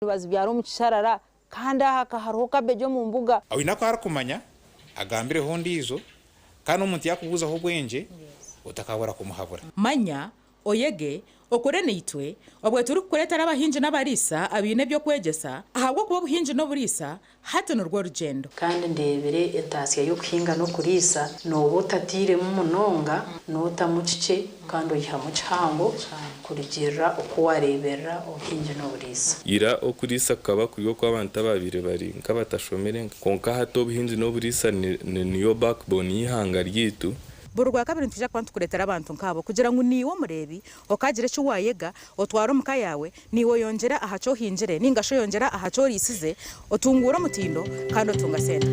Nibazibyara omu kisharara kandi aha ka hariho cabbage omu mbuga. Oine aku arikumanya, agambireho ondiijo, kandi omuntu yaakubuuzaho obwengye, otakabura kumuhabura. Manya, oyege, okore naitwe, obwe turikukureetera abahingi n'abariisa abaine eby'okwegyesa ahabw'okuba obuhingi n'oburiisa hati nirwo rugyendo. Kandi ndeebire entaasya y'okuhinga n'okuriisa, nooba otatairemu munonga, nootamu kikye kandi oihamu kihango kurugiirira oku waareeberera obuhingi n'oburiisa. Ira okuriisa kukaba kuri okw'abantu abaabaire bari nk'abatashomire kwonka hati obuhingi n'oburiisa niyo backbone y'eihanga ryaitu. Buri Rwakabiri nitwija kuba nitukureetera abantu nk'abo kugira ngu naiwe omureebi okaagira eki waayega otware omu ka yaawe, naiwe oyongyere aha ki ohingire nainga shi oyongyere aha ki oriisize, otunguure omutindo kandi otunga sente.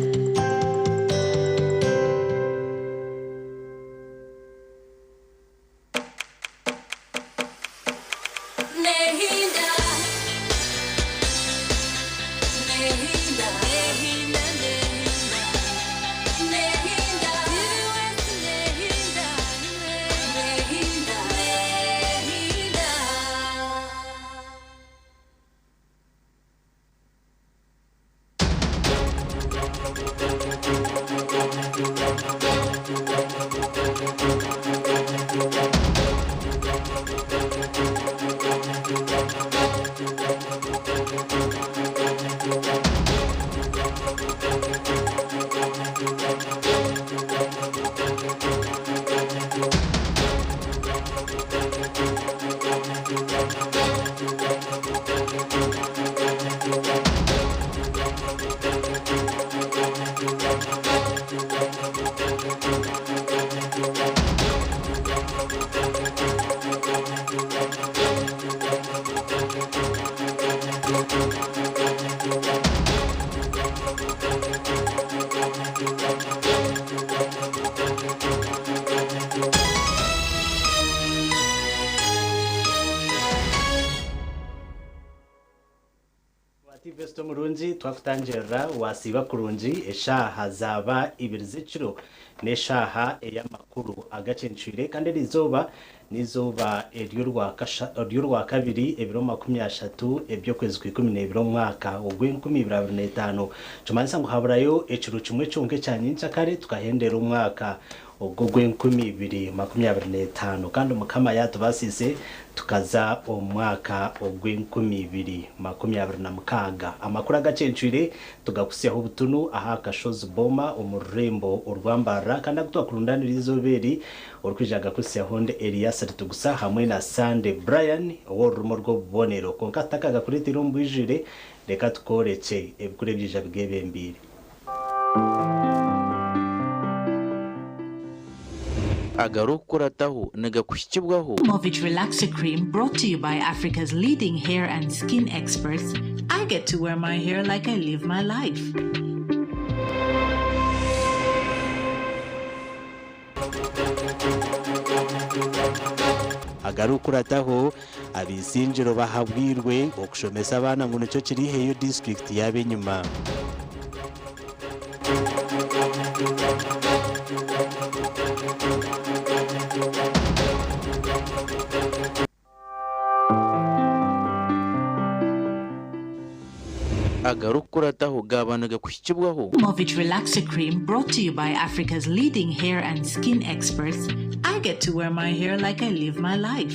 Wativesita omurungi twakutangirira wasiiba kurungi eshaaha zaaba ibiri z'ekiro n'eshaaha ey'amakuru agacencwire kandi eri izooba n'eizooba ery'orwakabiri ebiro 30 eby'okwezi kwa 12 omwaka ogw'e 2025. Kimanyisa ngu haburayo ekiro kimwe kyonka ekya nyenkyakare tukahendera omwaka ogwo ogw'e 2025 kandi Mukama yaatubaasiise tukaza omu mwaka ogw'e 2026. Amakuru agacencwire tugakutsyaho obutunu aha Kashozi Boma omu rurembo orwa Mbarara kandi agu twakurundaanira eizooba eri orikwija agakutsyaho ndi Elias Ritugusa hamwe na Sande Brian ow'orurimi orw'obubonero. Kwonka tutakagakureeteire omu bwijwire reka tukworekye ebikuru ebyija bigebembeire. Agarikukurataho nigakuhikibwaho. Movit Relaxer Cream brought to you by Africa's leading hair and skin experts. I get to wear my hair like I live my life. Agarikukurataho, Ab'eisingiro bahabwirwe okushomesa abaana ngu nikyo kiriiheyo disiturikiti yaabo enyima. Agarikukurataho gaaba nigakuhikibwaho. Movit Relaxer Cream brought to you by Africa's leading hair and skin experts. I get to wear my hair like I live my life.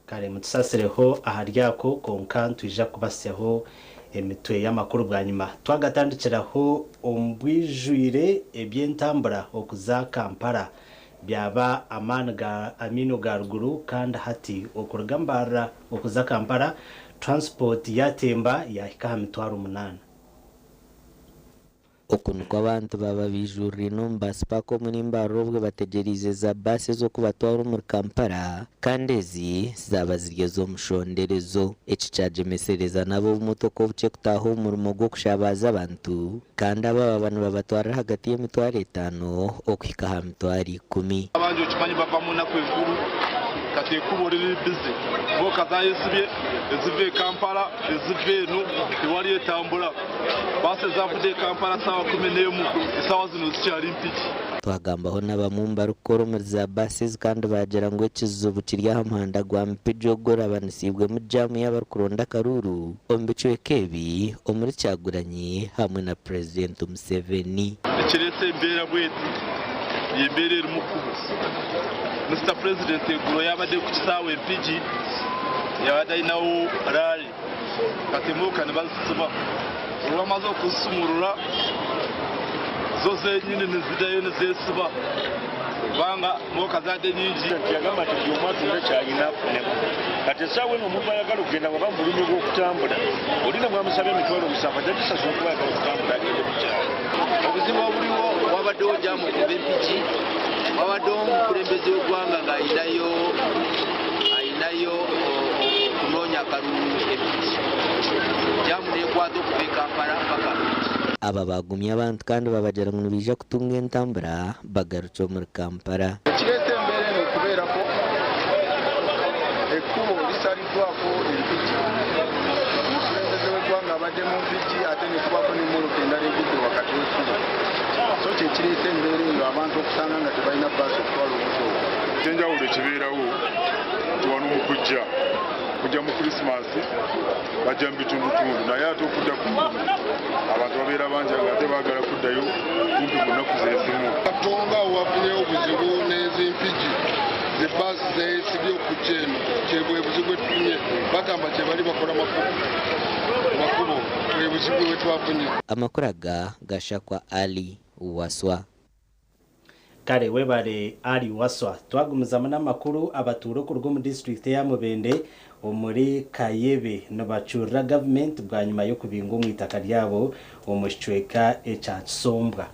Kare mutusasireho ahari ako kwonka nitwija kubasyaho emitwe y'amakuru bwanyima. Twagatandikiraho omu bwijwire eby'entambura okuza Kampala byaba amaani ga amaino ga ruguru kandi hati okuruga Mbarara okuza Kampala transport yatemba yahika aha 800. Oku nikwo abantu baaba baijuriraine omu baasi paaka omuri Mbarara obwo bategyereize za baasi ez'okubatwara omuri Kampala kandi ezi zaaba ziri ez'omushonderezo. Eki kyagyemesereza n'ab'obumotoka obukye kutaaha omu murimo gw'okushabaaza abantu kandi aba baba nibabatwarira ahagati y'e5,000 okuhika aha 10,000. Abandi okimanyi bava mu naku enkuru kati ekubo riri busy motoka zayesibye eziva e Kampala eziva eno tewali etambura baasi ezavudde e Kampala saawa 11 esaawa zino zikyali mpigi. Twagambaho n'abamwe omu barikukora omuri za baasi ezi kandi baagira ngu ekizibu kiri aha muhanda gwa Mpigi ogurabanisiibwemu jaamu y'abarikuronda akaruuru omu bicweka ebi omuri Kyagulanyi hamwe na Purezidenti Museveni. Ekireese embeera bweti y'embeera erimu kubo. Mister President eguro yabadde ku kisaawe e Mpigi yabadde ayinawo rally kati emotoka nibazisiba olwamaze okuzisumurura zo zenyini nizidayo nizesiba kubanga motoka zadde nyingi. Yagamba nti buli omu atunde kyalina afunemu. Kati essaawa eno omuntu ayagala okugenda bw'aba mu bulumi bw'okutambula, oli ne bw'amusaba 70,000 ajja gisasula kuba ayagala okutambula agende mu kyalo. Obuzibu obuliwo wabaddewo jaamu okuva e Mpigi, wabaddewo omukulembeze w'eggwanga ng'alinayo alinayo okunoonya akalulu e Mpigi, jaamu n'ekwata okuva e Kampala mpaka Mpigi. Aba baagumya abantu kandi babagira ngu nibaija kutunga entambura bagarukye omuri Kampala. Ekireese embeera eno okubeerako, ekkubo lisaliddwako empigi. Omukulembeze w'eggwanga abadde mu mpigi ate ne kubaako n'emmotoka endala egudde wakati w'ekkubo. So kye kireese embeera eyo abantu okusanga nga tebalina bbaasi okutwala obudde obwo. Ekyenjawulo ekibeerawo nti wano mu kujja kujja mu Christmas bajja mu bitundutundu, naye ate okudda ku mulimu abantu babeera bangi nga ate baagala kuddayo kumpi mu nnaku ze zimu. Katonga awo wafunyewo obuzibu n'ezimpigi zebbaasi zeesibye okujja eno, kyebwe buzibu bwe tufunye. Bagamba kye bali bakola makubo, bwe buzibu bwe twafunye. Amakuru aga gashakwa Ali Waswa. Kare webare Ali Waswa. Twagumizamu n'amakuru abatuura okuruga omu disitulikiti eya Mubende omuri Kayebe nibacurira gavumenti bwanyima y'okubingwa omu itaka ryabo omu kicweka ekya Kisombwa.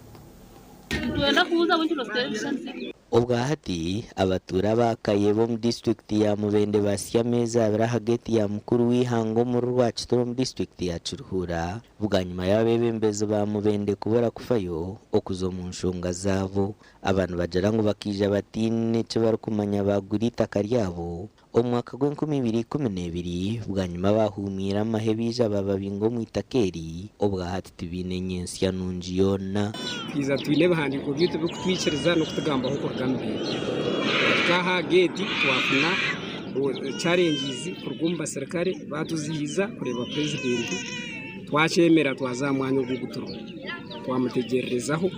Obwahati abatuura ba Kayebe omu disitulikiti ya Mubende basya ameezi abiri aha geeti ya mukuru w'eihanga omuri Rwakitura omu disitulikiti ya Kiruhura bwanyima y'abeebembezi ba Mubende kubura kufayo okuza omu nshonga zaabo. Aba nibagira ngu bakaija bataine eki barikumanya baagura eitaka ryabo omu mwaka gw'enkumi ibiri ikumi n'ebiri bwanyima bahuumiire amahe baija bababinga omu itaka eri obwahati tibaine nyensya nungi yoona. Twija twine ebihandiiko byaitu ebirikutwikiriza n'okutugambaho kuruga omu bintu. Twahika aha geeti twafuna challenges kuruga omu basirikare baatuzihiza kureeba purezidenti twakyemera twaza aha mwanya ogu ogu turimu twamutegyererezaho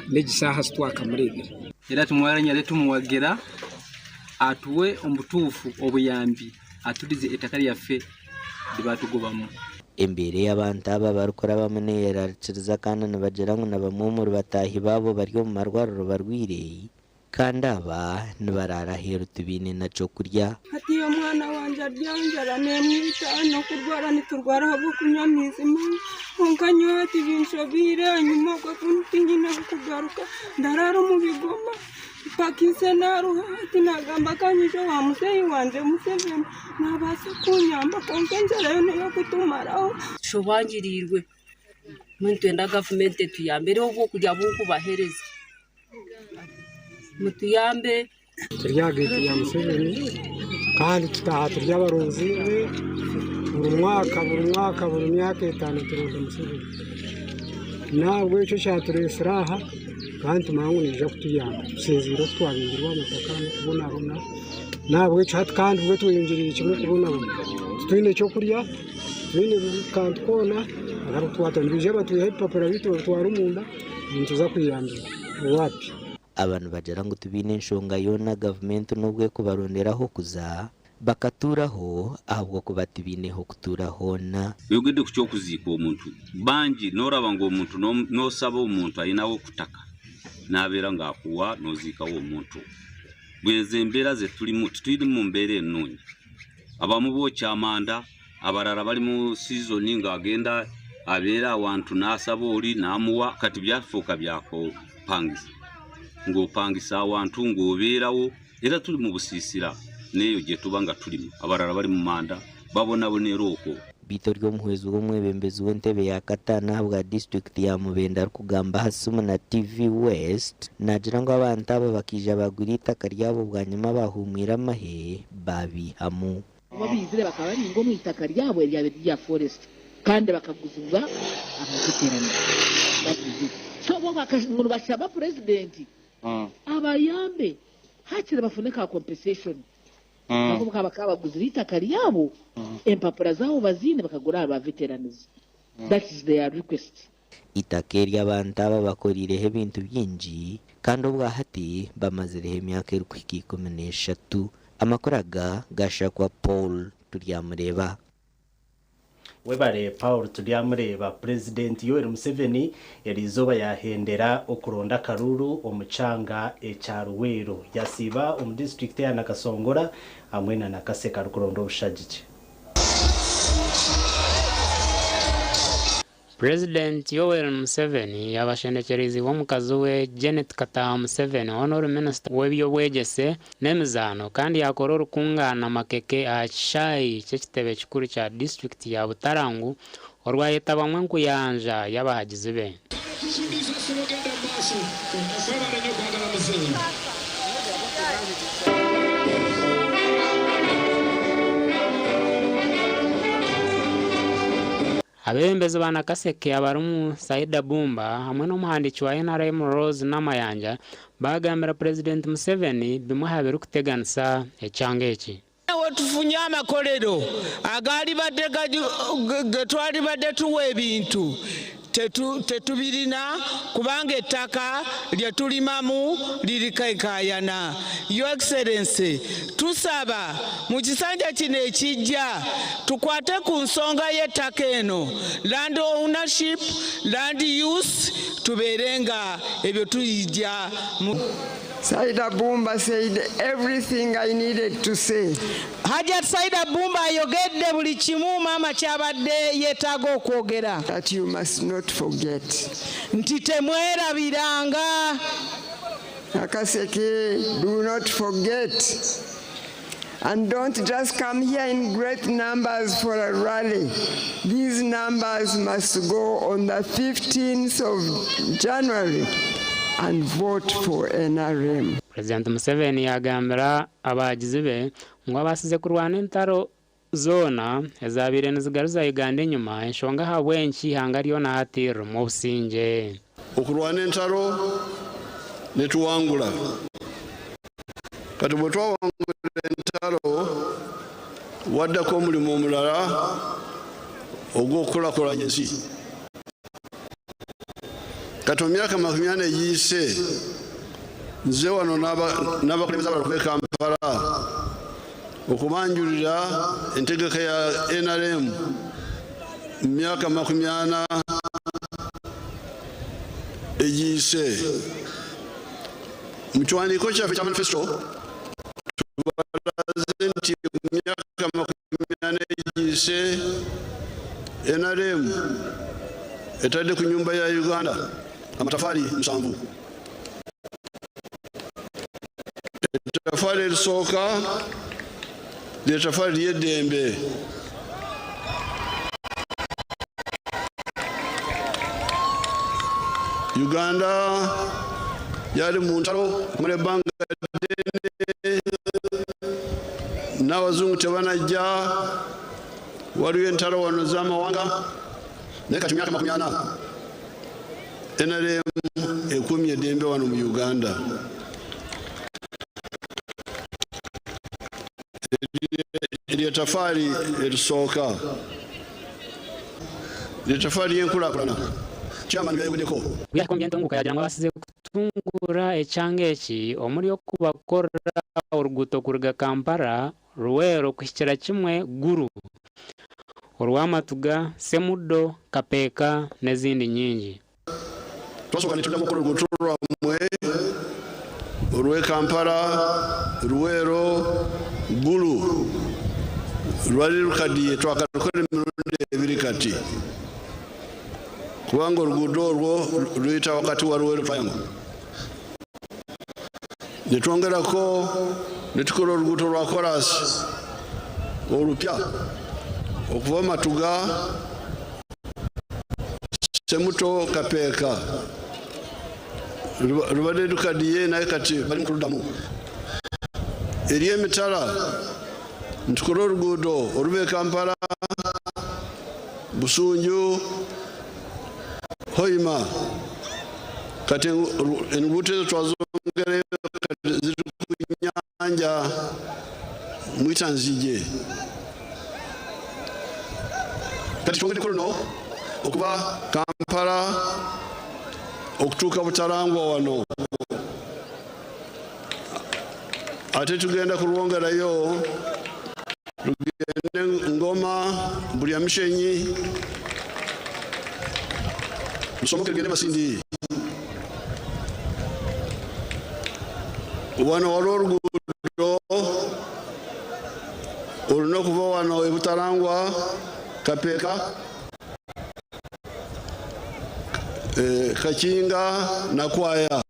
n'egi shaaha titwakamureebire. Era tumwaranyare tumuwagira atuwe omubutuufu obuyambi atudize ettaka lyaffe lyebatugobamu. Embeera ei abantu aba barikurabamu neyerarikiriza kandi nibagira ngu na bamwe omuri bataahi baabo bari omu marwariro barwaire kandi aba nibaraara aheeru tibaine na ky'okurya. Hatiiya omwana wangye ari aha njara neemwita, n'okurwara niturwara ahabw'okunywa amaizi mabi. Kwonka nyowe hati binshobeire ahanyima okwo ku tinyine kugaruka ndaraara omu bigoma mpaka naaruha. Hati naagamba ka nyije owa muzeeyi wangye Museveni naabaasa kunyamba kwonka enjara yo n'ey'okutumaraho. Tushobangiriirwe mbwenu nitwenda gavumenti etuyambe ereho obwokurya bukubaheereza mutuyambe. Turi aha geeti ya Museveni kandi tutaaha turi abaronzi be buri mwaka buri mwaka buri myaka etaano turonda Museveni. Nahabwekyo ekyatureesire aha kandi tumanya ngu naija kutuyamba tusinziire oku twabingirwe aha mataka n'okubonabona. Nahabwekyo hati kandi bwe tweyongyereire kimwe kubonabona. Titwine kyokurya, titwine kantu koona akarikutwata nibaija batwiha ebipapura byaitu babitwara omunda nituza kweyambira wapi. Aba nibagira ngu tibaine nshonga yoona gavumenti n'obu erikubarondera ah'okuza bakatuuraho ahabw'okuba tibaine h'okutuura hoona. Oyogedde ku ky'okuziika omuntu, bangi n'oraba ngu omuntu n'osaba omuntu aine ah'okutaka nabeera ngu akuwa n'oziikawo omuntu. Bwezi embeera zeturimu tituri mu mbeera enungi. Abamu bookya amanda, abarara bari mu sizoni ngu agenda abeera awantu n'asaba ori n'amuwa kati byafuuka byakupangisa. Ngu opangisa awantu ngu obeerawo era turi mu busiisira n'eyo gye tuba nga turimu. Abarara bari mu manda babonabonera okwo. Beitu ori omuhwezi w'omwebembezi w'entebe ya kataano ahabwa disiturikiti ya Mubende arikugamba aha simu na TV West naagira ngu abantu aba bakaija baagura eitaka ryabo bwanyima bahuumwire amahe baabiihamu. Bo baizire bakaba babinga omu itaka ryabo eryabaire riri erya forest kandi bakaguzibwa abarikuteeranira baguzire. So bo ngu nibashaba purezidenti Abayambe hakiri bafune ka compensation nabo bakaba bakabaguzire eitaka ryabo empapura zaabo baziine bakagura aha ba veterans. That is their request. Eitaka eri abantu aba bakoriireho ebintu bingi kandi obwahati bamazireho emyaka erikuhika 13. Amakuru aga gashakwa Paul Turyamureeba. Webare Paul Turyamureeba. Purezidenti Yoweri Museveni eriizooba yahendera okuronda akaruuru omu kyanga ekya Luweero. Yasiiba omu disiturikiti eya Nakasongola hamwe na Nakaseke arikuronda obushagiki. Purezidenti Yoweri Museveni yabashendekyereizibwe omukazi we Janet Kataaha Museveni hoona ori minisita w'eby'obwegyese n'emizaano kandi yakora orukungaana makeke aha kishaayi ky'ekitebe kikuru kya disiturikiti ya Butarangu orwayetabwamu enkuyanja y'abahagizi be. Abeebembezi ba Nakaseke abarimu Saida Bumba hamwe n'omuhandiiki wa NRM Rose Namayanja baagambira Purezidenti Museveni bimwe aha birikuteganisa ekyanga eki. Wetufunye amakorero agaribadde getwaribadde tuwa ebintu tetubirina kubanga ettaka lye tulimamu liriko enkaayana. Your Excellency, tusaba mu kisanja kino ekijja tukwate ku nsonga y'ettaka eno, land ownership, land use, tubeere nga ebyo tuyija mu Saida Bumba said everything I needed to say. Hajat Saida Bumba ayogedde buli kimu maama ky'abadde yeetaaga okwogera. That you must not forget. Nti temwerabiranga. Nakaseke, do not forget. And don't just come here in great numbers for a rally. These numbers must go on the 15th of January and vote for NRM. Purezidenti Museveni yaagambira abahagizi be ngu abaasize kurwana entaro zoona ezaabaire nizigaruza Uganda enyima enshonga ahabw'enki eihanga ryona hati ririmu obusingye. Okurwana entaro nituwangura. Kati bwe twawangura entaro waddako omurimo omurara ogw'okukurakuranya ensi. Kati omu myaka 40 egiyise nze wano n'abakulembeze abalala okuva e Kampala okubanjulira entegeka ya NRM mu myaka 40 egiyise. Mu kiwandiiko kyaffe ekya manifesto tubalaze nti mu myaka 40 egiyise NRM etadde ku nnyumba ya Uganda amatafaali 7. Ettafaali erisooka ly'ettafaali ly'eddembe. Uganda yali mu ntalo okumala ebbanga ddene, n'abazungu tebanajja, waliwo entalo wano z'amawanga, naye kati myaka 40 NRM ekuumye eddembe wano mu Uganda. Eryo ttafaali erisooka, eryo ttafaali ly'enkulaakulana. Chairman byayogeddeko. Ku by'entunguuka yaagira ngu abaasize kutunguura ekyanga eki omuri okubakorera oruguuto kuruga Kampala, Luweero kuhikira kimwe Gulu, orw'Amatuga, Semudo, Kapeeka n'ezindi nyingi. Twasooka ne tuddamu okukola oluguuto lwammwe olw'e Kampala, Luweero, Gulu. Lwali lukaddiye, twakalukola emirundi ebiri kati, kubanga oluguudo olwo luyita wakati wa Luweero Triangle. Ne twongerako ne tukola oluguudo lwa koraasi olupya okuva Matuga, Semuto, Kapeeka. Lubadde lukaddiye naye kati bali mu kuluddamu. Eri emitala ntukole oluguudo oluva e Kampala, Busunju, Hoima. Kati enguudo ezo twazongedde. Twongerayo ziri ku nyanja Mwitanzigye. Kati twongeddeko luno okuva Kampala okutuuka Butalangwa wano. Ate tugenda kulwongerayo lugende Ngoma, Bulyamushenyi, lusomoke lugende Masindi. Wano waliwo oluguudo olina okuva wano e Butalangwa, Kapeeka, Kakinga, Nakwaya.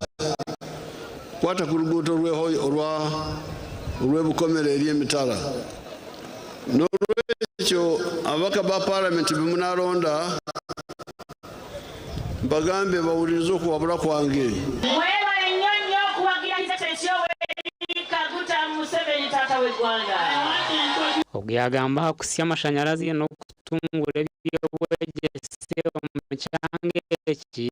Kwata ku luguudo olw'e Bukomero eri emitala. N'olwekyo ababaka ba Palamenti be munaalonda mbagambe bawulirize okuwabula kwange. Mwebale nnyo nnyo okuwagira His Excellency Yoweri Kaguta Museveni taata w'eggwanga. Ogu yaagamba aha kusya amashanyarazi n'okutungura eby'obwegyese omu kyanga eki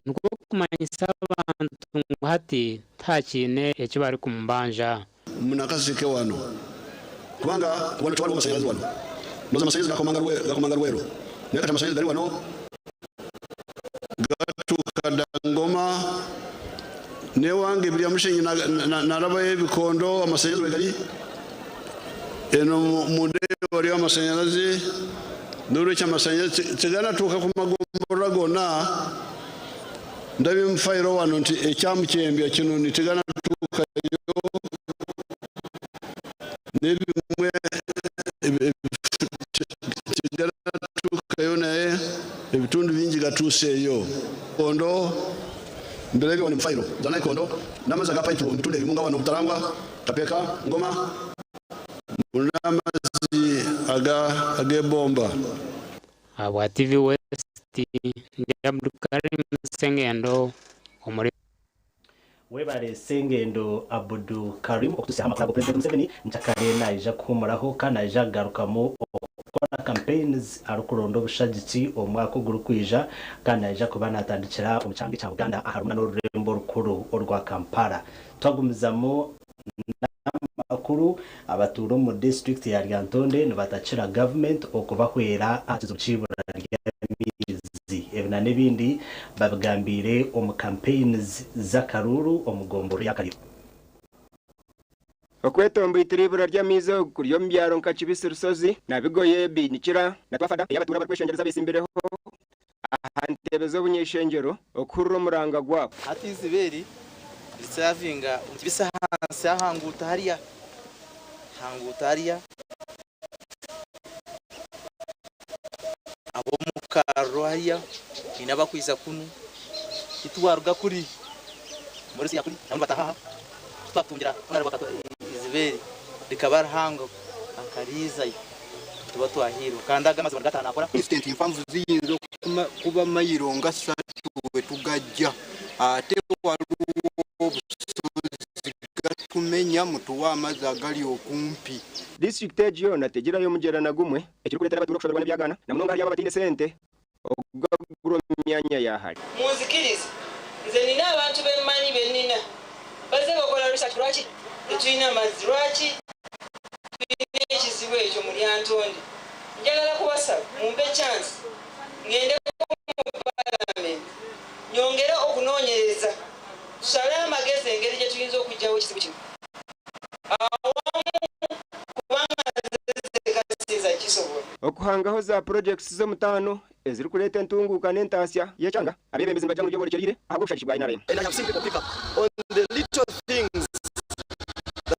nikwo kumanyisa abantu ngu hati tihakiine eki barikumubanja. Munakaseke wano kubanga wano tewaliwo masanyalaze wano ndoza amasanyalaze gakomanga Luweero naye kati amasanyalaze gali wano gatuuka dda Ngoma newange Biryamushenyi nalabayo ebikondo amasanyalaze wegali eno munda waliyo amasanyalaze nolwekyo amasanyalaze teganatuuka ku magombolola gonna. Ndabye mu fayiro wano nti ekyamukyembya kino teganatuukayo n'ebimwe teganatuukayo naye ebitundu bingi gatuuseeyo. Kondo mbirabye wano mu fayiro za Naikondo n'amazzi aga payipu mu bitundu ebimu nga wano Butalangwa, Kapeeka, Ngoma n'amazzi ag'ebomba. Ahabwa TV West, ndi Abdukarim Sengendo omuri. Webare Sengendo Abudu Karim okututsyaho amakuru ago. Purezidenti Museveni nkyakare naija kuhumuraho kandi naija kugarukamu okukora campaigns arikuronda obushagiki omu mwaka ogurikwija kandi naija kuba natandikira omu kyanga ekya Buganda aharimu n'orurembo orukuru orwa Kampala. Twagumizamu n'amakuru, abatuura omu disiturikiti ya Lyantonde nibatakira gavumenti okubahwera aha kizibu ky'eibura ry'amaizi. Ebi na n'ebindi babigambiire omu campaigns z'akaruuru omu gomborora ya Kaliro. Okwetomboitira eibura ry'amaizi ogu kuri omu byaro nka Kibisi Rusozi na Bigoye Biinikira na Twafada ei abatuura barikweshengyereza besimbireho aha ntebe z'obuny'eishengyero okuhurira omuranga gwabo. Hati eiziba eri risavinga omu kibisi ahansi aha nguuto hariya, aha nguuto hariya. Ab'omu kaariro hariya haine abakwija kunu, titwaruga kuri omuri siya kuri nabo nibataaha aha, titwatungira eiziba eri rikaba rihango akariizayo nituba twahiirwe kandi aga amazima nigataha naakora. Instant empanvu ziyinza kuba mayiro nga satu wetugajja ate waliwo obusozi gatumenya mutuwe amazi agali okumpi. Disiturikiti egi yoona tegirayo omugyera na gumwe, ekirikureetera abatuura okushoberwa n'ebyagaana na munonga ahari abo abataine sente okugagura omu myanya ya hare. Munzikirize, nze nina abantu be mmanyi be nnina bazze bakola research lwaki tetulina mazzi, lwaki tulina ekizibu ekyo mu Lyantonde. Njagala kubasaba mumpe chance ngendeko mu Palamenti nyongere okunoonyereza tusale amagezi engeri gye tuyinza okuggyawo ekizibu kino awamu kubanga nze nzekka siyinza kukisobola. Okuhangaho za purojekiti z'omutaano ezirikureeta entunguuka n'entaasya y'ekyanga, abeebembezi nibagira ngu ryoborekyereire ahabw'obushagiki bwa NRM. And I have seen people pick up on the little things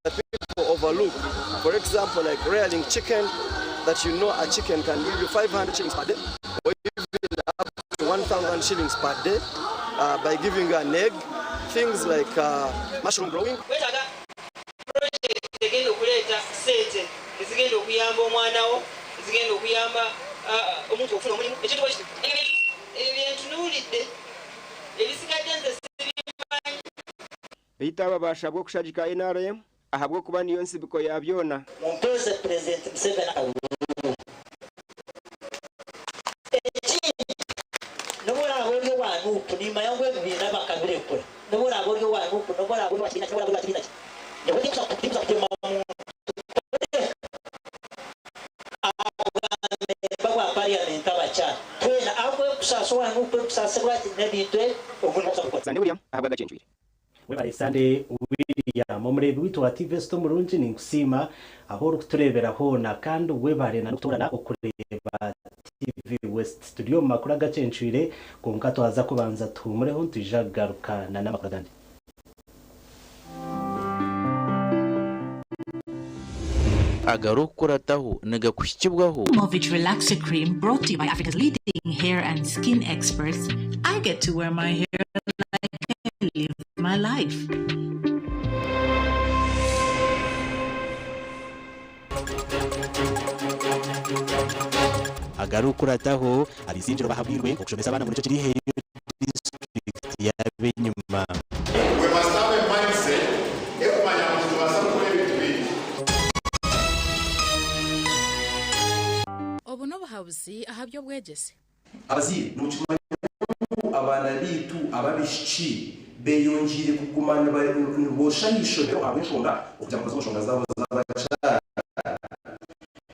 that people overlook. For example, like rearing chicken, that you know a chicken can give you 500 shillings per day, or even up to 1,000 shillings per day by giving you an egg. Things like mushroom growing. Wetaaga pulojekiti egenda okuleeta ssente ezigenda okuyamba omwana wo, ezigenda okuyamba omuntu okufuna omulimu, ekintu bwe kityo. Ebyo bye ntunuulidde, ebisigadde nze sibimanyi. Beitu aba baashabwa okushagika NRM ahabw'okuba niyo nsibuko ya byona. Mumpeeze Purezidenti Museveni akaruuru. Ekindi, n'obu oraabe ori owa Nup, nimmanya ngu ebibiina bakabirekura. Nobu oraabe ori owa nup, nobu oraabe ori owa kibiina ki, nobu oraabe ori owa kibiina ki, nyowe tindikuza tindikuza kupima muntu kureka ahabwa bwa parliament abakyara twena ahabw'okuba ebikusaasa owa nup, ebikusaasa owa ki, n'ebintu ebi ogu nibwo kuza kukora. Sande William ahabwa Gacencwire. Webare Sande William omureebi waitu wa TV Esita omurungi ninkusiima ahu orikutureebera hoona kandi webare na n'okutoorana okureeba TV West. Turi omu makuru agacencwire kwonka twaza kubanza tuhuumureho nitwija kugaruka na n'amakuru agandi. Agarikukurataho nigakuhikibwaho. Movit Relaxer Cream brought to you by Africa's leading hair and skin experts, I get to wear my hair like I live my life. Agarikukurataho, Ab'eishengyero bahabwirwe okushomesa abaana ngu nikyo kiriiheyo disiturikiti y'ab'enyima. We must have a mindset ekumanya ngu nitubaasa kukora ebintu bingi. Obu n'obuhabuzi aha by'obwegyese. Abazaire, nimukimanya ngu abaana baitu ab'abaishiki beeyongyeire kuguma niboosha aha ishomero ahabw'enshonga okugira ngu baze omu nshonga zaabo z'abakyara?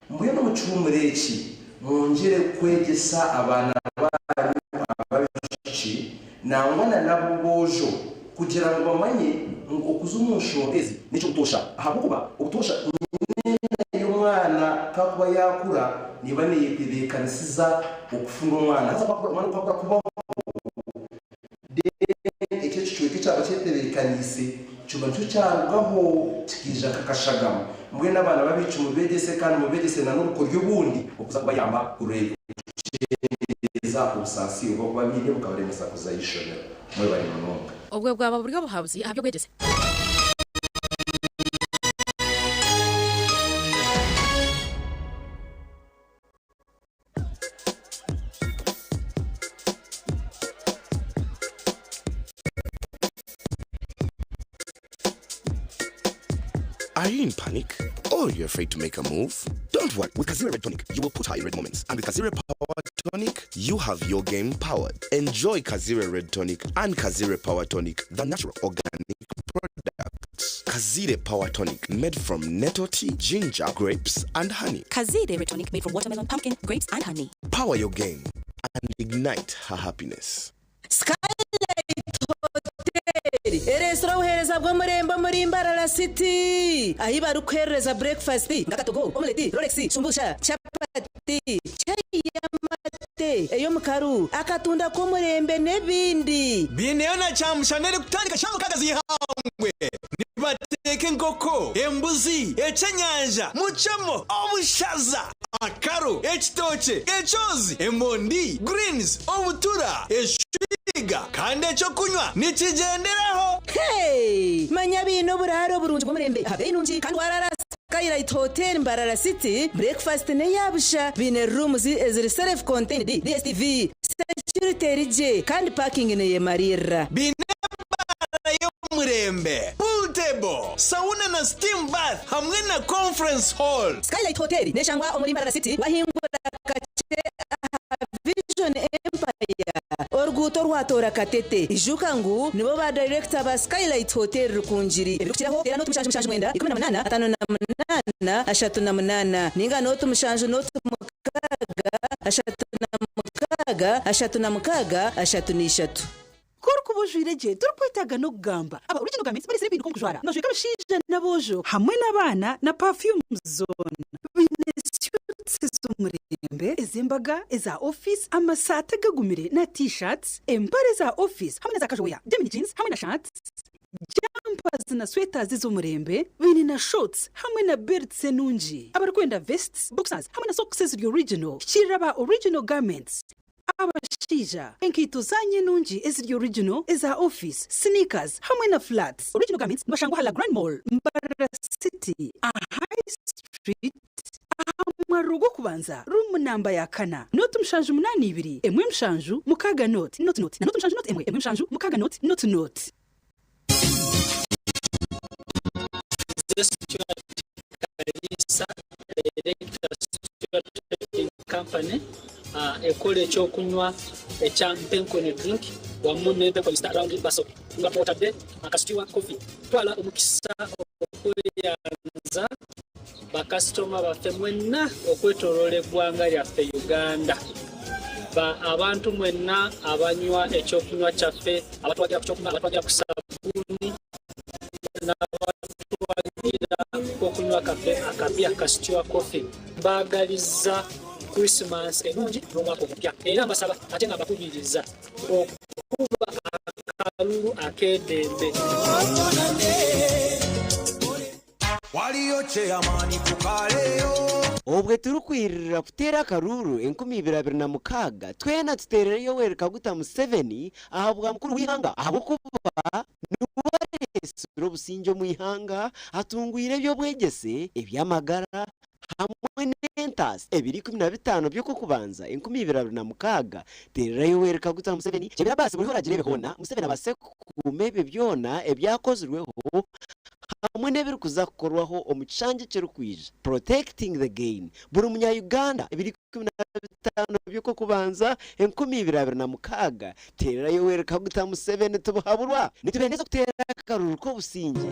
Mbwenu omu kihuumuro eki, mwongyere kwegyesa abaana baanyu ab'abaishiki nangwa na n'ab'obwojo kugira ngu bamanye ngu okuza omu nshonga ezi n'eky'obutoosha ahabw'okuba obutoosha nyina y'omwana ku arikuba yaakura neeba neeyetebeekanisiza okufuna omwana. Haza ku omwana ku arikukura kubaho, then ekyo ekicweka ekyaba kyetebeekaniise kiba nikyo kyarugaho kikaija nk'akashagama. Mbwenu abaana b'abaishiki mubeegyese kandi mubeegyese na n'obukoryo obundi obukuza kubayamba kukyendeeza obusaasi obu barikuba baine bukabaremesa kuza aha ishomero. Mwebare munonga. Obwo bwaba buri obuhabuzi aha by'obwegyese. Are you in panic? Or you're afraid to make a move? Don't worry, with Kazira Red Tonic, you will put her in red moments. And with Kazira Power Tonic, you have your game powered. Enjoy Kazira Red Tonic and Kazira Power Tonic, the natural organic products. Kazire Power Tonic, made from nettle tea, ginger, grapes, and honey. Kazire Red Tonic made from watermelon, pumpkin, grapes, and honey. Power your game and ignite her happiness. Skylight Hotel ereetsire obuheereza bw'omurembe omuri Mbarara City ahi barikuheerereza breakfast nk'akatogo, omeleti, rolex, shumbusha, chapati, chai y'amate, ey'omukaru, akatunda k'omurembe n'ebindi. Biineyo na kyamushana erikutandika shaaha mukaaga z'eihangwe. Nibateeka enkoko, embuzi, eky'enyanja, mucemo, obushaza, akaru, ekitookye, ekyozi, emondi, greens, obutura, eshwiga kandi eky'okunywa nikigyenderaho. Hey! Manya baine oburaaro burungi bw'omurembe aha beeyi nungi kandi waraara aha Skylight Hotel Mbarara City, breakfast n'eya busha, baine rooms eziri self contained, DSTV, security eri gye kandi parking neyemariirira. Baine ebaara y'omurembe, pool table, sauna na steam bath hamwe na conference hall. Skylight Hotel neshangwa omuri Mbarara City wahingura kakye aha Vision Empire, oruguuto orwatoora Katete. Ijuka ngu nibo ba dayirekita ba Skylight Hotel Rukungiri. Ebirikukiraho teera nooti mushanju mushanju mwenda, 18, 58, 38 ninga nooti mushanju nooti mukaaga, 36, 36, 33. Ku orikuba ojwaire gye, torikwetaaga n'okugamba. Aba Original Garments bareetsire empinduka omu kujwara. Nibajweka abashaija n'aboojo hamwe n'abaana na perfumes zoona. Baine suits ez'omurembe, ez'embaga, eza ofiisi, amasaati agagumire na t-shirts, empare za ofiisi hamwe na za casual wear, denim jeans hamwe na shirts, jumpers na sweaters ez'omurembe. Baine na shorts hamwe na belts enungi. Abarikwenda vests, boxers hamwe na socks eziri original, hikiirira aba Original Garments. Abashaija, enkaito zaanyu enungi eziri original, eza ofiisi, sneakers hamwe na flats. Original Garments nibashangwa aha La Grand Mall, Mbarara City, aha High Street, aha mwariro gw'okubanza, room namba ya kana, nooti mushanju munaana ibiri, emwe mushanju, mukaaga nooti, nooti nooti, na nooti mushanju nooti emwe, emwe mushanju, mukaaga nooti, nooti nooti. Nze Stuart Kaliisa, Director Stuart Trading Company ekora ekyokunywa ekya Mpenkoni Drink wamu ne Mpenkoni Star Round Baso nga kwotadde aka Stewa Coffee. Twala omukisa okweyanza bakasitoma baffe mwenna okwetoloola eggwanga lyaffe Uganda. Ba abantu mwenna abanywa ekyokunywa kyaffe, abatwagira ku kyokunywa, abatwagira ku sabbuuni, n'abatwagira okunywa kaffe akapya ka Stewa Coffee. Mbaagalizza Christmas ennungi n'omwaka omupya, era mbasaba ate nga mbakubiriza okukuba akalulu ak'eddembe. Waliyo chairman ku kaleyo. Obwe turikwirira kuteera akaruuru 2026, twena tuteerere Yoweri Kaguta Museveni aha bwa mukuru w'eihanga ahabw'okuba niwe areetsire obusingye omu ihanga, atungwire eby'obwegyese, eby'amagara hamwe n'entaasa. Ebiro 15 by'Okwokubanza 2026, teerera Yoweri Kaguta Museveni, Kyebira Abbas buriho oragireebe hoona, Museveni abaase kukuuma ebyo byona ebyakozirweho hamwe n'ebirikuza kukorwaho omu kishangye ekirikwija, Protecting the gain, buri munya Uganda, ebiro 15 by'Okwokubanza 2026, teerera Yoweri Kaguta Museveni tibuhaburwa! Nitubendeza okuteera akaruru k'obusingye.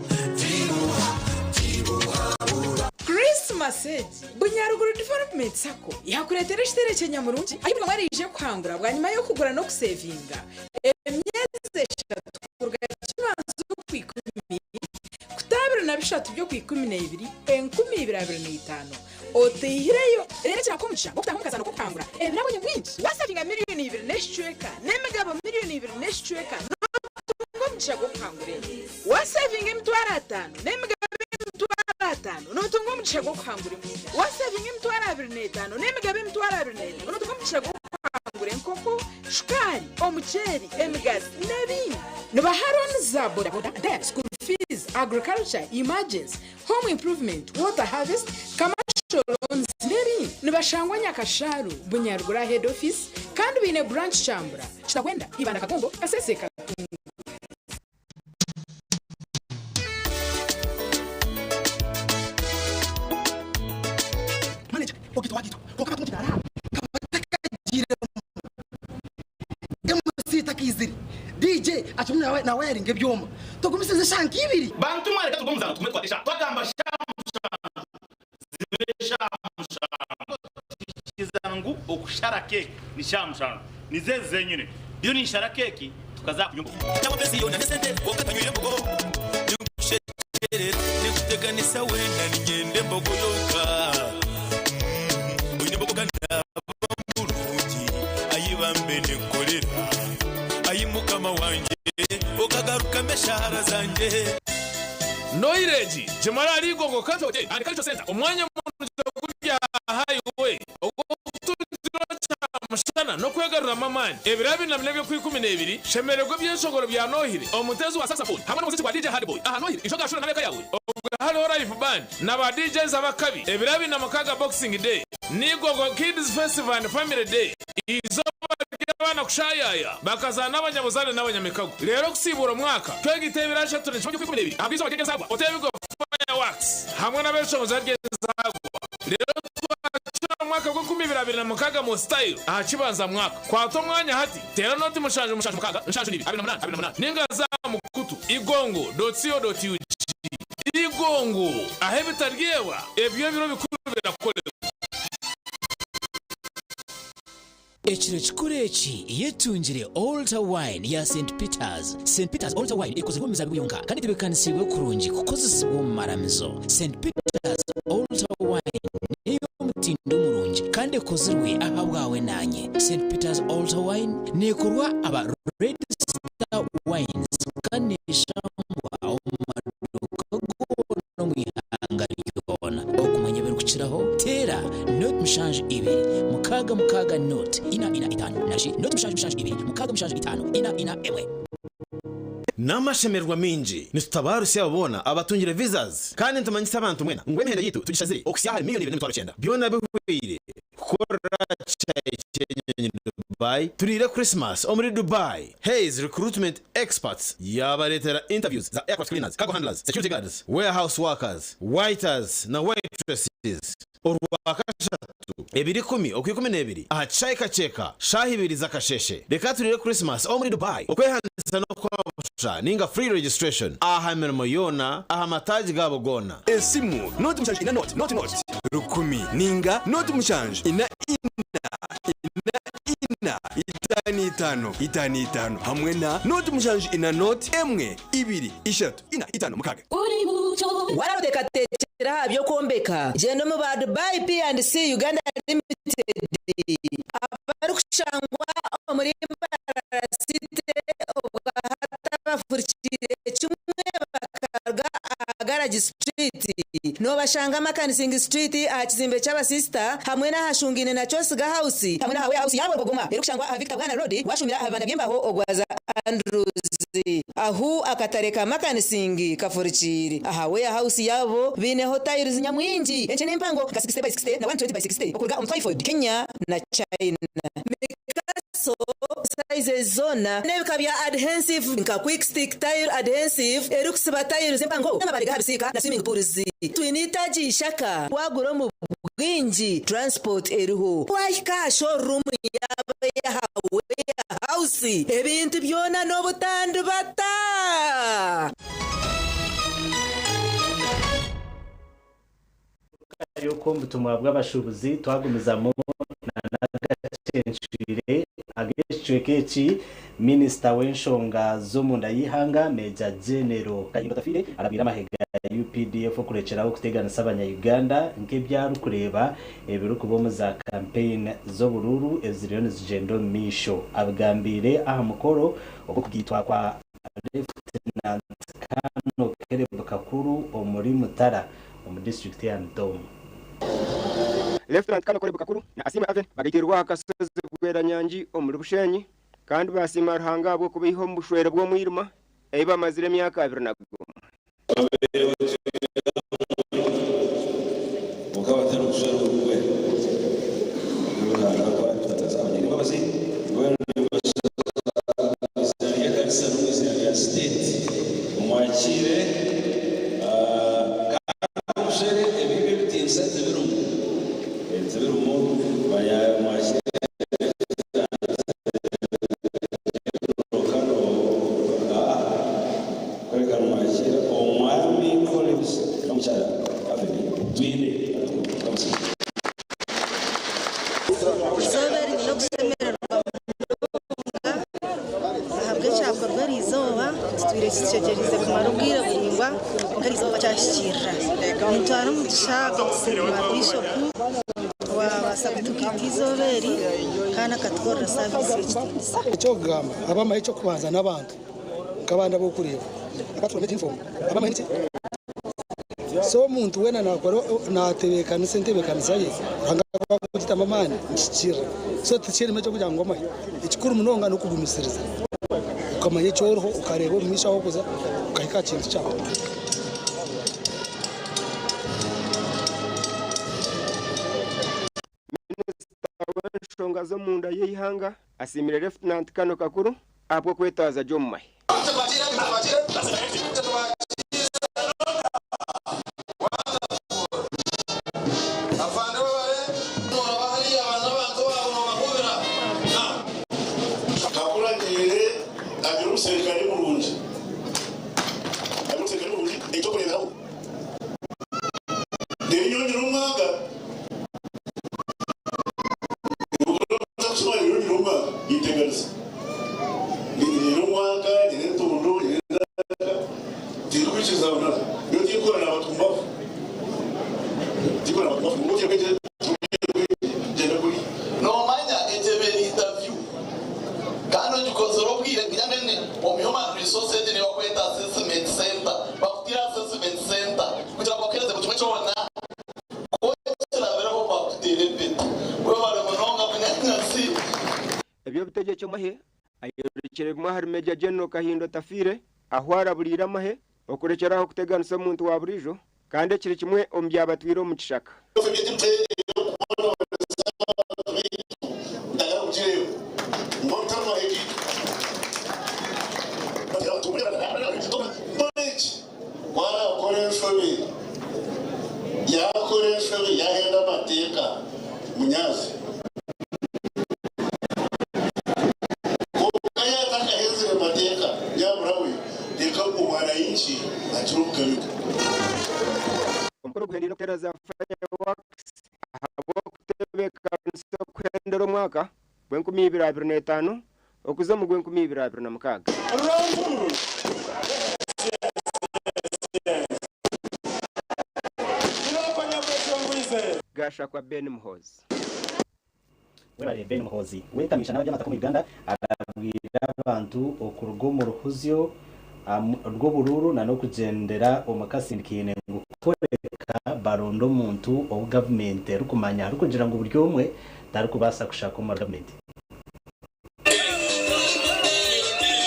Christmas egi, Bunyaruguru Development Sacco yakureetera ekiterekye nyamurungi ahi buri omwe araije kuhangura bwanyima y'okugura n'okusevinga emyezi eshatu kuruga Kibanza okw'ikumi kuta 23 by'okw'ikumineibiri 2025 oteihireyo. Reero ekirakuha omugisha gw'okutaaha omu kazaano k'okuhangura ebirabo nyamwingi waasevinga miriyoni ibiri n'ekicweka n'emigabo miriyoni ibiri n'ekicweka nootunga omugisha gw'okuhangura ente. Waasevinga 500,000 n'emigabo 500,000 nootunga omugisha gw'okuhangura embuzi. Waasevinga 25,000 n'emigabo 25,000 nootunga omugisha gw'okuhangura enkoko, shukaari, omuceeri, emigazi n'ebindi. Nibaha looni za bodaboda, debt, school fees, agriculture, emergency, home improvement, water harvest, commercial loans n'ebindi. Nibashangwa Nyakashaaru, Bunyaruguru aha head office kandi baine branch Kyambura, Kitagwenda, Ibanda Kagongo, Kasese, Katungu. Manager, ogitwa wagitwa, konka batumukira ara kaba MC takaizire, DJ akirimu nawayaringa ebyoma, tugumisirize eshaaha nk'ibiri. Bantu mwe reka turuge omu muzaano tugume tukwate eshaaha. Twagamba shaaha mushanju zibe eshaaha mushanju. Tuhikiiriza ngu okushara keeki ni shaaha mushanju. Nizo ezi zenyine. Ndiyo ninshara keeki tukaza aha kunywa embogo. Ninkuteganisa weena niinyenda embogo yonka. Oine embogo ka naaba murungi, ai bambe ninkukorera. Ai Mukama wangye, okagarukamu eshaara zangye. Noire egi gimare ahari Igongo Country Hotel and Cultural Centre omwanya murungi oguri aha highway ogw'okutungiraho kyamushana n'okwegaruramu amaani. Ebiro abiri na bina eby'Okwikumineebiri, shemererwa ebyeshongoro bya Nohire, omuteezi wa saxophone hamwe n'omuziki gwa DJ Hardboy aha Nohire ijo gashura n'ab'eka yaawe. Obwo hariho live band na ba DJs ab'akabi. Ebiro 26 Boxing Day n'Igogo Kids Festival and Family Day, eizooba ry'abaana kushaayaaya bakazaana n'abanyabuzaare n'abanyamikago. Reero okusiibuura omwaka, twegite ebiro ashatu na kimwe by'Okwikumineebiri aha bw'eizooba ry'Enzaarwa, Otebigo Fireworks hamwe n'abeshongozi ry'enzaarwa. Reero twakira omwaka gw'enkumi ibiri abiri na mukaaga mu style aha kibanza mwaka. Kwata omwanya hati, teera nooti mushanju mushanju mukaaga nshanju n'ibiri abiri na munaana abiri na munaana ninga za aha mukutu igongo dot co dot ug. Igongo, ahu ebitaryebwa eby'ebiro bikuru birakorerwa. Ekiro kikuru eki yetungire Altar Wine ya Saint Peters. Saint Peters Altar Wine ekozirwe omu mizabibu yonka kandi etebeekanisiibwe kurungi kukozesibwa omu maramizo. Saint Peters Altar Wine n'ey'omutindo murungi kandi ekozirwe ahabwawe naanye. Saint Peters Altar Wine neekorwa aba Red Star Wines kandi neeshangwa omu maduuka goona omu ihanga ryona. Okumanya ebirikukiraho, teera nooti mushanju ibiri mukaaga mukaaga nooti ina ina itaano nari shi nooti mushanju mushanju ibiri mukaaga mushanju itaano ina ina emwe. N'amashemererwa maingi nitutabaarusya abo boona abatungire visas kandi nitumanyisa abantu mwena ngu emihendo yaitu tugishazire okuhitsya ahari 2,900,000. Byona bihweire kukorera aha kishaayi ky'enyonyi Dubai. Turiire Christmas omuri Dubai. Hays Recruitment Experts yaabareetera interviews za aircraft cleaners, cargo handlers, security guards, warehouse workers, waiters na waitresses. Orwakashatu, 20 okwa 12 aha kishaayi Kakyeka, shaaha ibiri z'akasheeshe. Reka turiire Christmas omuri Dubai, okwehandiisa n'okwabusha ninga free registration aha mirimo yoona aha mataagi gaabo goona. Esimu, nooti mushanju ina nooti nooti nooti rukumi ninga nooti mushanju ina ina ina ina itaano itaano itaano itaano hamwe na nooti mushanju ina nooti emwe ibiri ishatu ina itaano mukaaga. Warateekateekire aha by'okwombeka? Gyenda omu ba Dubai P&C Uganda Limited abarikushangwa omuri Mbarara City obwahati abafurikiire kimwe bakaruga aha Garage Street. Noobashanga Makanising Street aha kizimbe ky'abasisita hamwe n'aha Shungaine na Kyosiga House hamwe n'aha Warehouse yaabo Rwogoma erikushangwa aha Victor Bwana Road washumira aha bibanda by'embaho ogwaza Andrews. Ahu akatare ka Makanising kafurikiire aha Warehouse yaabo baineho tiles nyamwingi enkye n'empango nka 60 by 60 na 120 by 60 okuruga omu Twyford, Kenya na China. Mikaso sizes zoona n'ebika bya adhensive nka Quick Stick Tile Adhensive erikusiba tiles empango n'amabaare g'aha bisiika na swimming pools. Twine eitaagi ishaka wagura omu bwingi transport eriho. Wahika aha showroom yaabo ey'aha Warehouse ebintu byona n'obutandibata. Y'oku omu butumwa bw'abashuubuzi twagumizamu n'agacencwire ag'ekicweka eki, Minisita w'enshonga z'omunda y'eihanga Major General Kahinda Otafiire arabwire amahe ga UPDF okurekyeraho kuteganisa abanya-Uganda nk'ebi arikureeba ebirikuba omu za kampeyini z'oburuuru eziriyo nizigyenda omu maisho. Abigambiire aha mukoro ogw'okugaitwa kwa Lieutenant Colonel Caleb Kakuru omuri Mutara omu disiturikiti eya Mitooma. Lieutenant Colonel Caleb Kakuru na Asiimwe Aven bagaitirwe aha kasozi Bweranyangi omuri Bushenyi kandi baasiima Ruhanga ahabw'okubaiha omu bushwere bw'omwirima ei bamazire emyaka 21. Eizooba eri nyine okushemererwa munonga ahabw'ekyakorwa eri izooba tutwire tukitegyereize kumara obwire buraingwa kwonka eri izooba kyahikirira. Nintwara omugisha kusiima Biishopu owaabaasa kutugaita eizooba eri kandi akatukorera saviisi y'ekitiinisa. Eky'okugamba ab'amahe eky'okubanza n'abantu nk'abandi ab'okureeba apart from uniform ab'amahe niki so omuntu weena nakora natebeekanisa entebeekanisa ye Ruhanga ku akugitamu amaani nikihikirira so tikirimu eky'okugira ngu amahe ekikuru munonga n'okugumisiriza okamanya eki oriho okareeba omu maisho ahu orikuza okahika aha kintu kyawe. Minisita w'enshonga z'omunda y'eihanga asiimire Lieutenant Colonel Kakuru ahabw'okwetwaza gye omu mahe. Kakuragiire agire omuserikare murungi. Agire omuserikare murungi eky'okureeberaho. Reero nyowe nyine omwaga. Noomanya entebe interview kandi ogikozire obwire ngu omu human resource egi nibakweta assessment center bakutiire assessment center kugira ngu bakuhereze buri kimwe kyona. Ku okirabireho bakuteera empeta. Webare munonga munyanyazi. Eby'obutegyeki omu mahe ayorekire bimwe ahari Major General Kahinda Otafiire ahu araburiire amahe okurekyera aho kuteganisa omuntu wa buriijo kandi ekiri kimwe omu byabatwire omu kishaka. Waakora enshobe, yaakora enshobe, yaahenda amani. mateeka munyazi konka yatakahenzire mateeka nyaburawe reka omwananchi agire obugabe. Omukoro guhendire okuteera za fireworks ahabw'okutebeekanisa okuhendera omwaka gw'enkumi ibiri abiri n'etaano okuza omu gw'enkumi ibiri abiri na mukaaga. Gashakwa Ben Muhozi. Webale Ben Muhozi. Wekamisha n'abanyamata mu Uganda arabwira abantu okuruga omu ruhuzyo rw'obururu na n'okugendera omu kasindikine ngu kureka baronda omuntu obu gavumenti erikumanya arikugira ngu buri omwe tarikubaasa kushaka omu gavumenti.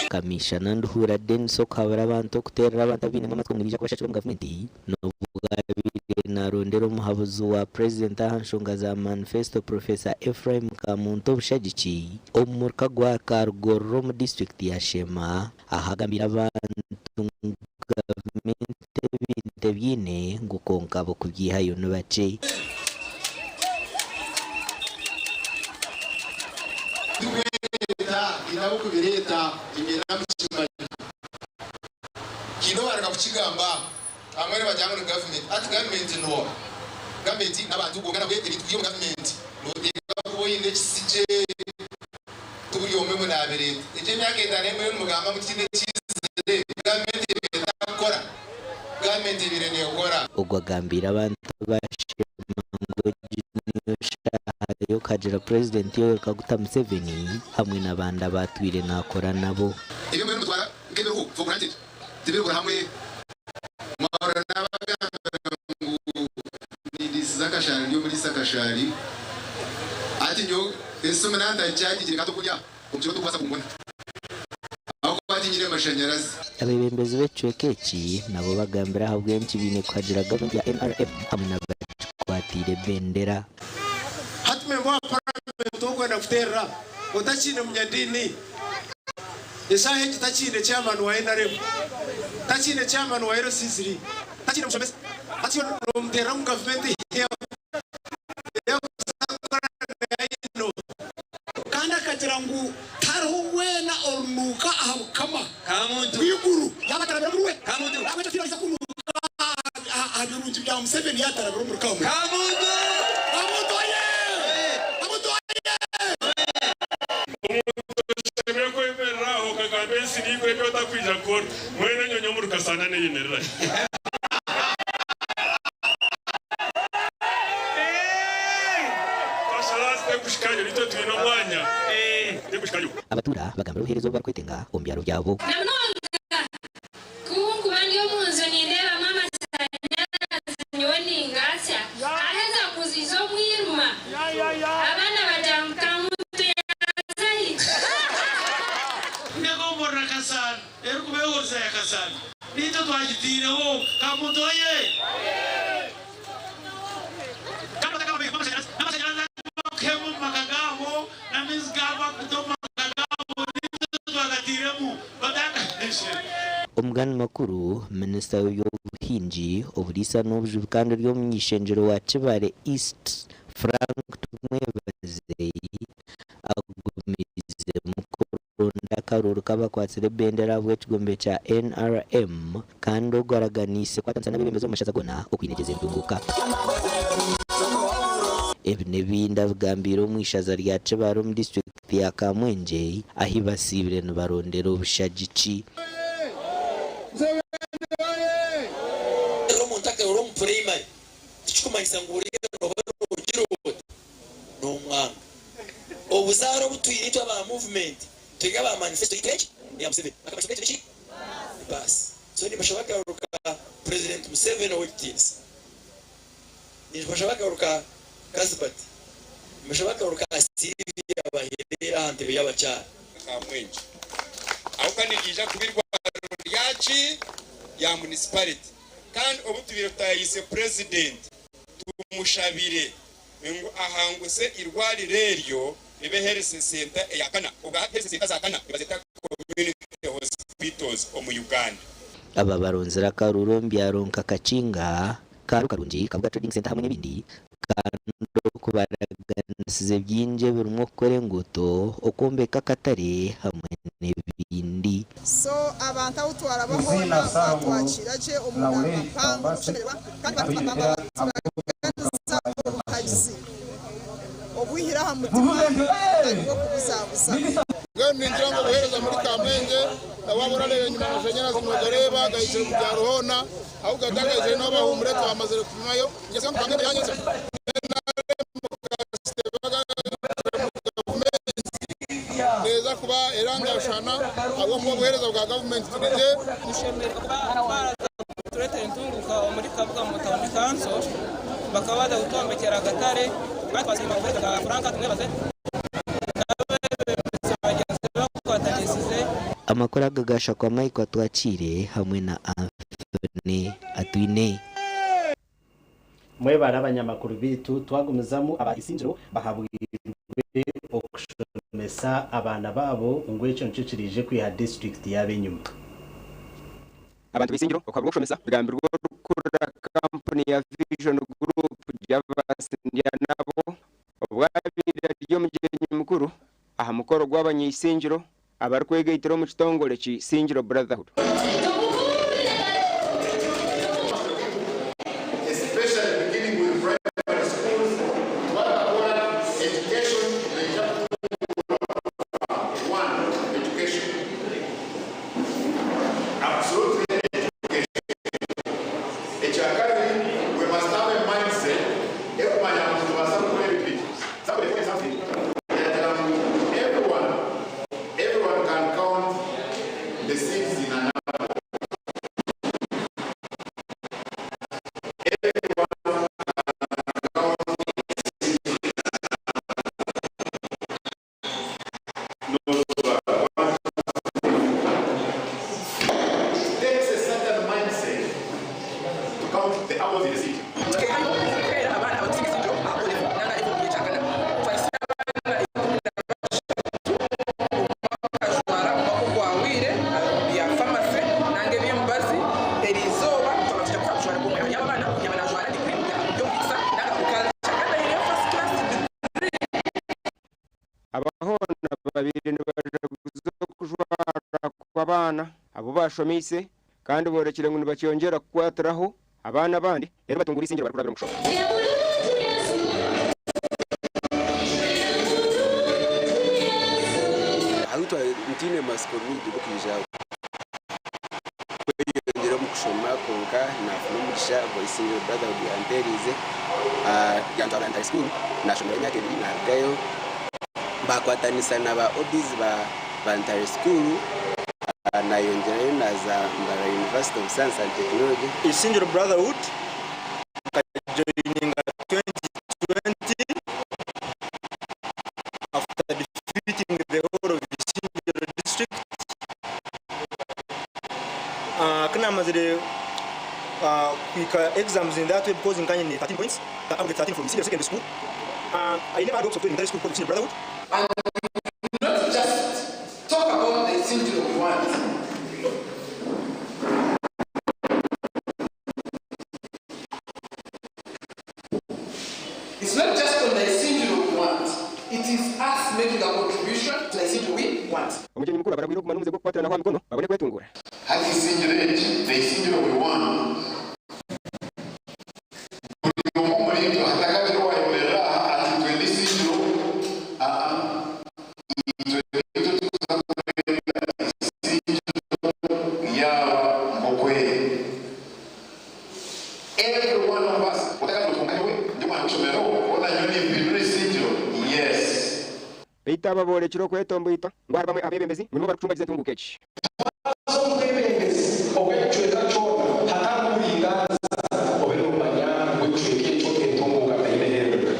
Kamishana Nduhura Denis okuhabura abantu okuteerera abantu abainemu amatsiko ngu nibaija kubashakira omu gavumenti n'obwabire narondera omuhabuzi wa purezidenti aha nshonga za manifesto Professor Ephraim Kamuntu obushagiki omu muruka gwa Karugorora omu disiturikiti ya Sheema ahu agambire abantu ngu gavumenti ebintu ebiine ngu kwonka bo kubyihayo ni bakye. Tikubireeta inabo kubireeta embeera mukimanyi kiine obareka kukigamba hamwe nibagira ngu ni gavumenti ati gavumenti noha gavumenti n'abantu kwonka nabwe ebintu biri omu gavumenti noteekwa kuba oyine ekisigye tiburi omwe ngu nabireeta egyo emyaka etaano emwe nimugamba ngu tihaine ekizire gavumenti ebaire etakukora gavumenti ebaire nekora. Ogwo agambiire abantu ba Sheema ngu egi niyo shaaha y'okuhagira Purezidenti Yoweri Kaguta Museveni hamwe n'abandi abaatwire naakora nabo. Ebyo mbwenu mutwara nk'ebiriho for granted tibiribura hamwe mwahurira nabagambira ngu nindiisiza akashaari ndi omuriisa akashaari ati nyowe esimu nantagikyagigire kandi okurya omu kiro tokubaasa kumbona ahabw'okuba tinyine mashanyarazi. Abeebembezi b'ekicweka eki nabo bagambire ahabw'enki baine kuhagira gavumenti ya NRM hamwe n'abagikwatiire ebendera. Hati memba wa paramenti okwenda kuteerera otakiine munyadiini, eshaaha egi takiine chairman wa NRM, takiine chairman wa LC3, takiine mushomesa, hati nomuteerera ngu gavumenti eyakuza kukora Kandi akagira ngu tihariho weena orinuuka aha bukama bw'eiguru yaaba atarabire omuri we. Ahabw'ekyo tibaija kunuuka aha birungi bya Museveni yaaba atarabire omuri Kamuntu. Kamuntu oye! Kamuntu oye! Omuntu oshemereire kwemerera aho okagamba ensi n'eiguru ebi otakwija kukora mwene enyonyi omuri kasana neyemerera. Twashara tekushikayo nitwe twine omwanya tekushikayo. Abatuura bagambire obuheereza obu barikwetenga omu byaro byabo. Na munonga ku nkuba ndi omu nju nindeebamu amashanyarazi nyowe ningaasya haheza kuziija omwirima abaana bagira ngu Kamuntu yaaza hi? Ndagomborora Kasana erikubeehuriza ya Kasana niitwe twagitiireho Kamuntu oye! Kandi n'amashanyarazi agu barikuhema omu maka gaabo n'amaizi gaabo agarikuta omu maka gaabo niitwe twagatiiremu batakabeshere. Omugani makuru, Minisita w'eby'obuhingi, oburiisa n'obujubi kandi ori omuny'eishengyero wa Kibale East, Frank Tumwebaze agumiizemu kuronda akaruuru k'abakwatsire ebendera ahabw'ekigombe kya NRM kandi ogwo araganiise kukwatanisa n'abeebembezi omu mashaza goona okwinegyeza entunguuka. Ebi n'ebindi abigambiire omu ishaza rya Kibale omu disiturikiti ya Kamwengye ahi basiibire nibarondera obushagiki. Rero omuntu akarora omu primary tikikumanyisa ngu buriya noba nogira oti nomwanga. Obuzaare obu twine itwe aba movement turi aba manifesto yitu eki eya Museveni. Akamanyiso k'eki niki? Ni baasi. So nimbashaba akaruru ka President Museveni ow'ekitiinisa. Nimbashaba akaruru ka Cuthbert. Nimbashaba akaruru ka Sylvia Baherere aha ntebe y'abakyara. Kamwengye ahabw'okuba niryija kuba eirwariro ryaki rya municipality kandi obu tubaire tutayayiise purezidenti tumushabire ngu ahanguse eirwariro eryo ribe health center eya kana obwa hati health center za kana nibazeta community hospitals omu Uganda. Aba baronzire akaruru omu byaro nka Kakinga, Karukarungi, Kabuga Trading Centre hamwe n'ebindi kandi oku Kubaraganisize bingi ebirimu okukora enguuto, okwombeka akatare hamwe n'ebindi. So abantu ahu twaraba hoona baatwakiira gye omu namba mpango n'okushemererwa kandi baaturaganiza obuhagizi obwihire aha mutima butari bw'okubuzabuza. Mbwenu ningira ngu obuheereza muri Kamwengye na waaba orareeba enyima amashanyarazi noogareeba gahikire omu byaro hoona ahu gatagahikire niho bahuumure twamazire kupimayo. Ningyesiga ngu Kamwengye yaanyetsya. Neeza kuba erangashana ahabw'okuba obuheereza bwa gavumenti turi gye. Tushemereire kuba baraza kutureetera entunguka omuri Kabuga mu tawuni kanso, bakaba baaza kutwombekyera akatare kandi twasiima obuheereza bwa Frank tumwebaze n'abeebembezi bagyenzi be abakwatanisize. Amakuru aga gashakwa Michael Atwakiire hamwe na Anthony Atwine. Mwebare abanyamakuru baitu twagumizamu aba Isingiro bahabwirwe okushomesa abaana baabo ngu ekyo nikyo kiraije kwiha disiturikiti yaabo enyima. Abantu b'Isingiro okuhabura okushomesa bigambirwe orikukurira kampuni ya Vision Group Gervas Ndyanabo obwabaire ari omugyenyi mukuru aha mukoro gw'abanyaisingiro abarikwegaitira omu kitongore ki Isingiro Brotherhood. Especially beginning with primary schools, twakakora education neija kutunguura one education absolutely education. Ekyakabiri, we must have a mindset ekumanya ngu nitubaasa kukora ebintu biki. Somebody said something yagira ngu everyone can count the seeds in an apple. Everyone can count seeds in an apple. Not one, two, three. It takes a certain mindset to count the apples in the seed. Aba hoona babaire nibajaguza okujwara kw'abaana abu bashomeise kandi boorekire ngu nibakyongyera kukwatiraho abaana abandi reero batungura eisingiro barikurabira omu kushoma. Ahu ntiine matsiko mingi g'okwija kweyongyera omu kushoma kwonka naafuna omugisha gwa Isingiro Brotherhood yampeeriize yantwara Ntare School naashomayo emyaka ebiri naarugayo baakwatanisa na ba OBs ba Ntare School naayongyerayo naaza Mbarara University of Science and Technology. Isingiro Brotherhood nkajoininga 2020 after defeating the whole of Isingiro district. Ku naamazire kuhika exams in that way because nka nyine 13 points, I aggregate 13 from Isingiro Secondary School. I never had hopes of joining Ntare School because of Isingiro Brotherhood. And not just talk about the Isingiro we want. It's not just on the Isingiro we want. It is us making a contribution to the Isingiro we want. Omugyenyi mukuru abarabwire okuguma n'omuze gw'okukwatirana aha mikono babone kwetungura. Hati Isingiro egi, the Isingiro we want, buri omwe omuri itwe hatakagira owayemerera aha ati itwe ndi Isingiro, aa, itwe nitwe turikuza kureeba Isingiro yaaba nk'oku eri. Every one of us, otakagira oti nyowe ndi omwana w'eishomero, hoona nyowe nimpindura Isingiro, yes. Beitu aba boorekire okwetomboitwa ngu ahari bamwe aha beebembezi ngu nibo barikucumbagiza entunguuka egi. Haza omwebembezi ow'ekicweka kyona hatariho buringaaniza obe noomanya ngu ekicweka ekyo entunguuka teine heeruka.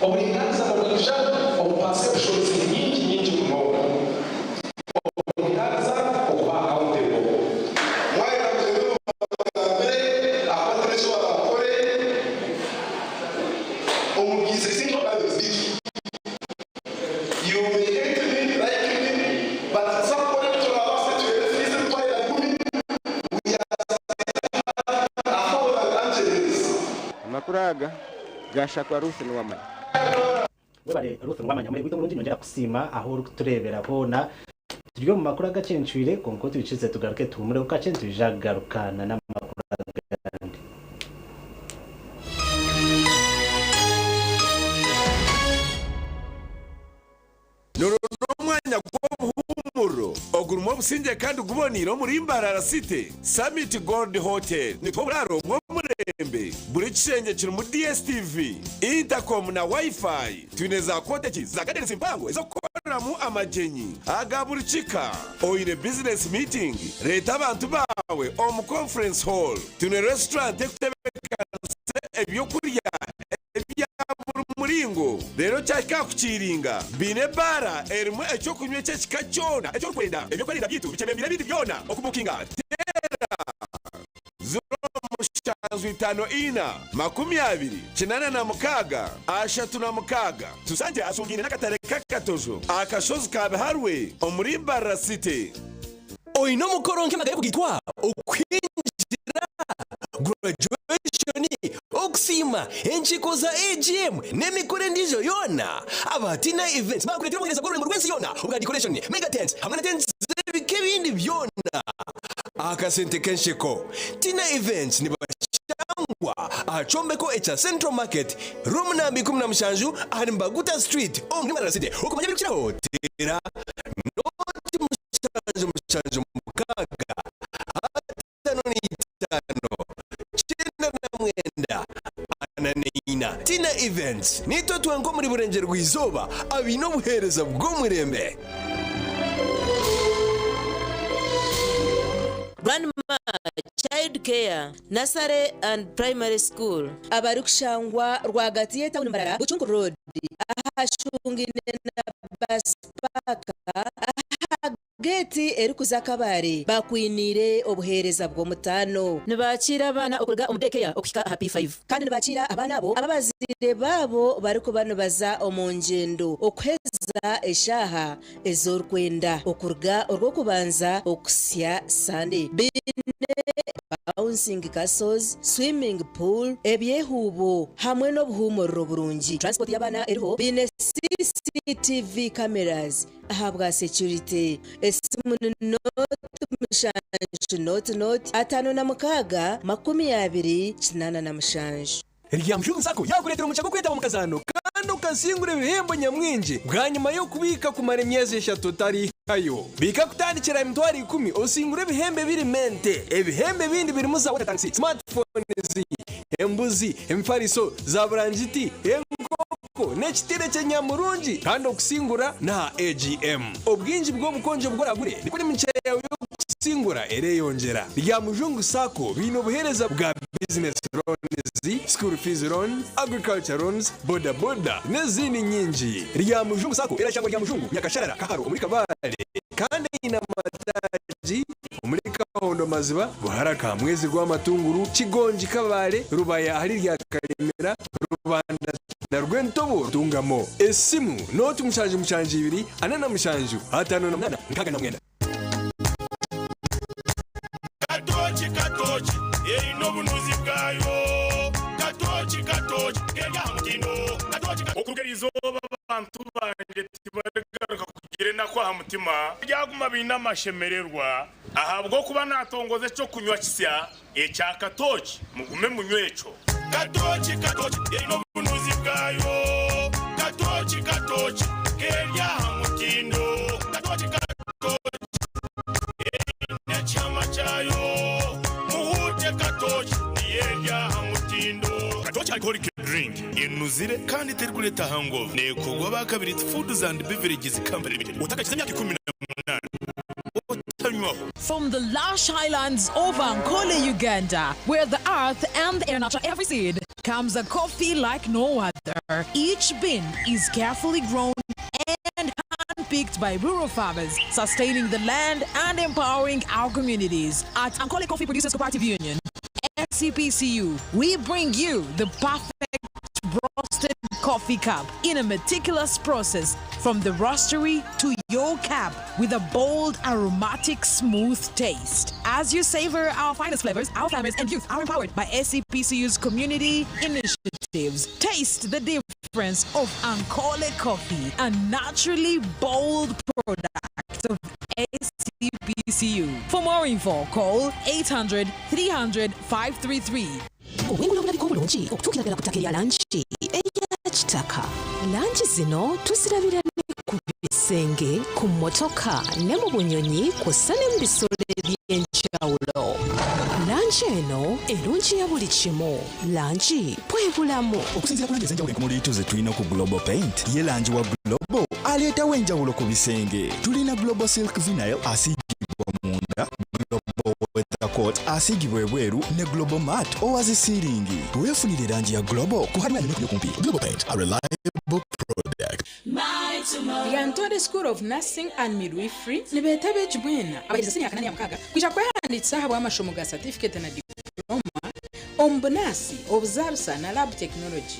Oburingaaniza nibwija omu perceptions nyingi nyingi munonga. Oburingaaniza okuba accountable. Mwayenda kugyenda mubagambire ahakuba tihaine eki baraakore omu bwizire. You may hate me, like me, but somebody turabaase tuhere fees emitwaro 10, we are 1,000 angeles. Amakuru aga gashakwa Ruth Nuwamanya. Webare Ruth Rwamanya omurimo gwaitu omurungi nyongyera kusiima ahu orikutureebera hoona. Turi omu makuru agacencwire kwonka otwikirize tugaruke tuhumureho kakye nitwija kugaruka na n'amakuru agandi. Noronda omwanya gw'obuhuumuriro ogurimu obusingye kandi guboneire omuri Mbarara City? Summit Gold Hotel nituha oburaaro bw'omurembe. Buri kishengye kirimu DSTV, intercom na Wi-Fi. Twine za cottage za gardens mpango ez'okukoreramu amagyenyi aga buri kika. Oine business meeting? Reeta abantu baawe omu conference hall. Twine restaurant ekutebeekanisa eby'okurya ebya buri muringo. Reero kyahika aha kukiiringa, baine ebaara erimu eky'okunywa eky'ekika kyona eki orikwenda. Eby'okwerinda byaitu bikyebembeire ebindi byona. Okubukinga, teera 0754 20 86 36. Tusangye ashungaine n'akatare k'Akatojo aha kashozi ka Biharwe omuri Mbarara City. Oine omukoro nk'embaga y'okugaitwa, okuhingira, graduation, okusiima, enkiiko za AGM n'emikoro endiijo yoona? Aba Tina Events baakureetera obuheereza bw'orurembo rw'ensi yoona obwa decoration, mega tents hamwe na tents z'ebika ebindi byona aha kasente k'ensheko. Tina Events nibashangwa aha kyombeko ekya Central Market, room namba 17 ahari Mbaguta Street omuri Mbarara City. Okumanya ebirikukiraho teera nooti 7 7 6 55 99 44. Tina Events niitwe twenka omuri Burengyerwa-izooba abaine obuheereza bw'omurembe. Grandma Child Care Nursery and Primary School. Abarikushangwa rwagati y'etauni Mbarara, Bucunku Road ahashungaine na Bus Park aha geeti erikuza Kabale bakwiniire obuheereza bw'omutaano. Nibaakiira abaana okuruga omu day care okuhika aha P5. Kandi nibaakiira abaana abo abu abazaire baabo barikuba nibaza omu ngyendo okuheza eshaaha ezi orikwenda okuruga Orwokubanza okuhitsya Sande. Baine bouncing castles, swimming pool, ebyehuubo hamwe n'obuhuumuriro burungi. Transport y'abaana eriho, baine CCTV cameras ahabwa security. Esimu ni nooti mushanju nooti nooti 56 20 87. Rya Mujungu Sacco yaakureetera omugisha gw'okwetaba omu kazaano kandi okasingura ebihembo nyamwingi bwanyima y'okubiika kumara emyezi eshatu otariihayo. Biika kutandikira aha 100,000 osingure ebihembo ebirimu ente. Ebihembo ebindi birimu za water tanks, smartphones, embuzi, emifariso, za burangiti, enkoko n'ekitebe ky'enyamurungi kandi okusingura n'aha AGM. Obwingi bw'obukonjo obu oraagure nikwo n'emigisha yaawe y'okusingura ereyongyera. Rya Mujungu Sacco baine obuheereza bwa business loans, school fees loan, agriculture loans, boda boda n'ezindi nyingi. Rya Mujungu Sacco erashangwa Rya Mujungu, Nyakasharara, Kaharo omuri Kabale kandi eine amataagi omuri Kahondo Maziba, Buharaka, Mwezi Rwamatunguru, Kigongi Kabale, Rubaya ahari Rya Karemera, Rubanda na Rwentobo Rutungamo. Esimu nooti 7 7 47 58 69. Katoki katoki eine obunuzi bwayo Katoki katoki keri aha mutindo Katoki katoki. Okuruga eri izooba abantu bangye tibarigaruka kugira enaku aha mutima, baryaguma baine amashemererwa, ahabw'okuba naatongoza eky'okunywa kisya ekya katoki, mugume munywe ekyo. Katoki katoki eine obunuzi bwayo Katoki katoki keri aha mutindo Katoki katoki eine ekihama kyayo Muhuute katoki niyo eri aha mutindo. Katoki Alcoholic Drink enuzire kandi terikureeta hangover neekorwa aba Kabiriti Foods and Beverages Company Limited. Otakakiza emyaka 18 otanywaho. From the lush highlands of Ankole, Uganda, where the earth and the air nurture every seed, comes a coffee like no other. Each bean is carefully grown and handpicked by rural farmers, sustaining the land and empowering our communities. At Ankole Coffee Producers Cooperative Union, ACPCU, we bring you the perfect roasted coffee cup in a meticulous process from the roastery to your cup with a bold, aromatic, smooth taste. As you savor our finest flavors, our farmers and youth are empowered by ACPCU's community initiative. initiatives. Taste the difference of Ankole Coffee, a naturally bold product of ACBCU. For more info, call 800 300 533. Obwengula obulabika obulungi okutuukira ddala ku ttaka erya langi eya kitaka. Langi zino tuzirabira ne ku bisenge, ku mmotoka ne mu bunyonyi kw'ossa ne mu bisolo eby'enjawulo. Langi eno erungiya buli kimu. Langi bwe bulamu. Okusinziira ku langi ez'enjawulo enkumuliitu ze tulina ku Global Paint, ye langi wa Global aleetawo enjawulo ku bisenge. Tulina Global Silk Vinyl asiigibwa munda, Global Weather Coat asiigibwa ebweru ne Global Matte owa zi siiringi. Weefunire langi ya Global ku hardware yonna okumpi. Global Paint, a reliable product. Lyantonde School of Nursing and Midwifery nibeeta abeegi mwena abaherize siniya ya kana n'eya mukaaga kwija kwehandiikisa ahabw'amashomo ga satifiketi na diploma omu bunaasi, obuzaarisa na lab technology.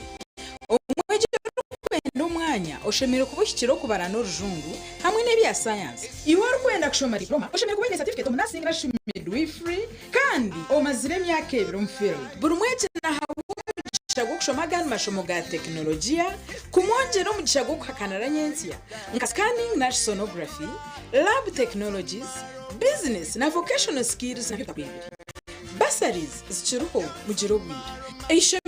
Omwegi orikwenda omwanya oshemereire kuba ohikire okubara n'orujungu hamwe n'ebya sayansi. Iwe orikwenda kushoma diploma oshemereire kuba oine satifiketi omu nursing nari midwifery kandi omazire emyaka ebiri omu field. Buri mwegi nahabwa omugisha gw'okushoma agandi mashomo ga tekinologiya kumwongyera omugisha gw'okuhakanira nyentsya nka scanning nari sonography, lab technologies, business na vocational skills nabyo bitakwebire. Bursaries zikiriho mugire obwire. Eishomero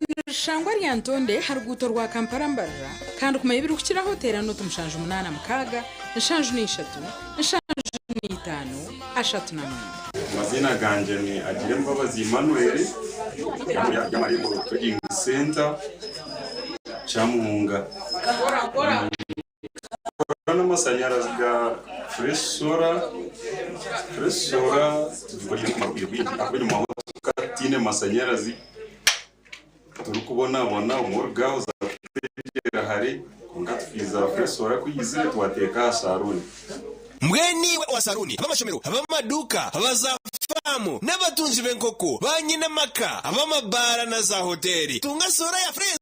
nirishangwa Lyantonde aha ruguuto rwa Kampala Mbarara kandi kumanya ebirikukiraho teera nooti 786 73 75 39. Amazina ganje ni Agirembabazi Emmanuel y'Amarembo Trading Center Kyamuhunga. Nkora n'amasanyarazi ga Fresh Solar. Fresh Solar tugikorera kumara obwire bwingi ahakuba enyima motoka tiine masanyarazi, turikubonabona omwe orugaho kuteegyera hare, kwonka tukiiza Fresh Solar kwiyizire twateeka aha saruuni. Mbwenu iwe owa saruuni, ab'amashomero, ab'amaduuka, abaza faamu n'abatungi b'enkoko, banyine amaka, ab'amabaara na za hoteeri, tunga soora ya Fresh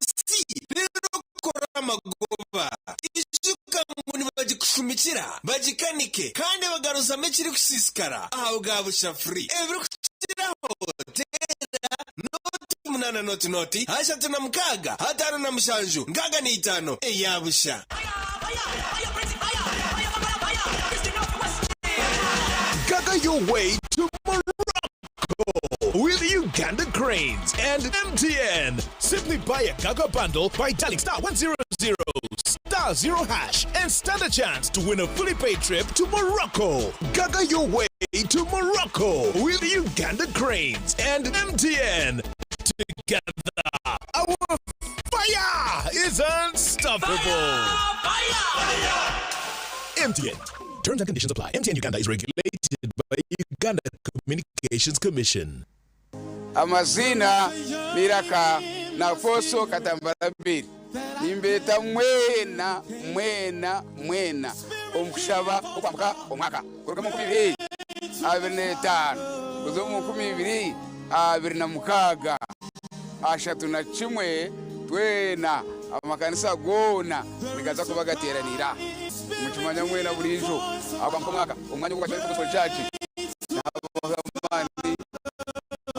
reero okore amagoba. Ijuka ngu nibagikushumikira, bagikanike kandi bagaruzamu ekirikusiisikara aha bwa busha free. Ebirikukiraho teera 0 8 0 0 36 57 65 eya busha. Gaga your way to Morocco with Uganda Cranes and MTN. Simply buy a Gaga bundle by dialing star 100 star 0 hash and stand a chance to win a fully paid trip to Morocco. Gaga your way to Morocco with Uganda Cranes and MTN. Together, our fire is unstoppable. MTN. Terms and conditions apply. MTN Uganda is regulated by Uganda Communications Commission. Amazina niraka na Foso Katambara Bbiri. Nimbeeta mwena mwena mwena omukushaba okwambuka omwaka kuruga mu 2025 kuza omu 2026, 31 twena amakanisa goona nigaza kuba gateranira mukimanya mwena burijo akwambuka omwaka omwanya ogwakiri gospel church amani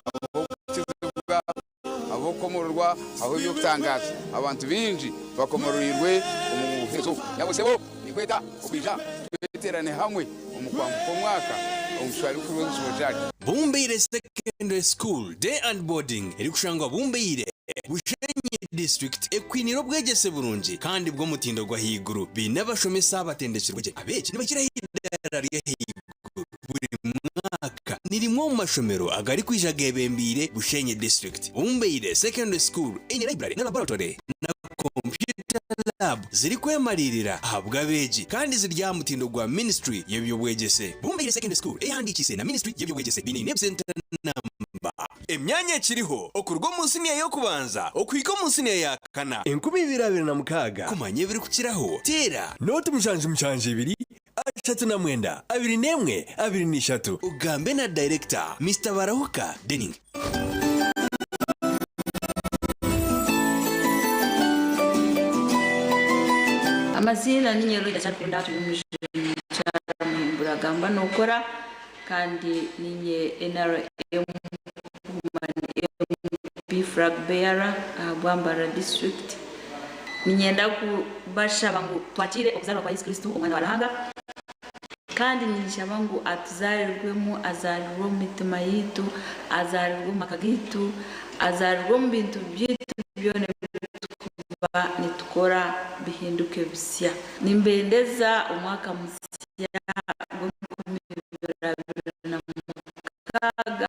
ab'okukizibwa, ab'okukomororwa, aho ebyokutangaza abantu bingi bakomororirwe omu buhezo. Nyabusebo nikweta okwija tweterane hamwe omu kwambuka omwaka omu gospel church. Bumbeire Secondary School Day and Boarding erikushangwa Bumbeire, Bushenyi District, ekwinire obwegyese burungi kandi bw'omutindo gw'ahaiguru. Baine abashomesa abatendekirwe gye. Abeegi nibakiraho eidaara ry'ahaiguru buri mwaka. Ni rimwe omu mashomero agarikwija gebembeire Bushenyi District. Bumbeire Secondary School eine library na laboratory na computer lab zirikwemariirira ahabw'abeegi kandi ziri aha mutindo gwa Ministry y'eby'obwegyese. Bumbeire Secondary School eyahandiikiise na Ministry y'eby'obwegyese baine UNEB Center number. Emyanya ekiriho okuruga omu nsiniya y'okubanza okuhika omu nsiniya ya kana. 2026. Kumanya ebirikukiraho, teera 0 7 2 39 21 23 ogambe na Director Mister Barahuka Denning. Amazina ninye Rita Kyakunda, mukyara Muhimbura gamba nokora kandi ninye NRM Woman MP. Flag Bearer aha bwa Mbarara District. Niinyenda kubashaba ngu twakiire okuzaarwa kwa Yesu Kristo Omwana wa Ruhanga kandi ninshaba ngu atuzaarirwemu, azaarirwe omu mitima yaitu, azaarirwe omu maka gaitu, azaarirwe omu bintu byaitu byona ebi turikuba nitukora bihinduke bisya. Nimbendeza omwaka musya gw'enkumi ibiri abiri na mukaaga,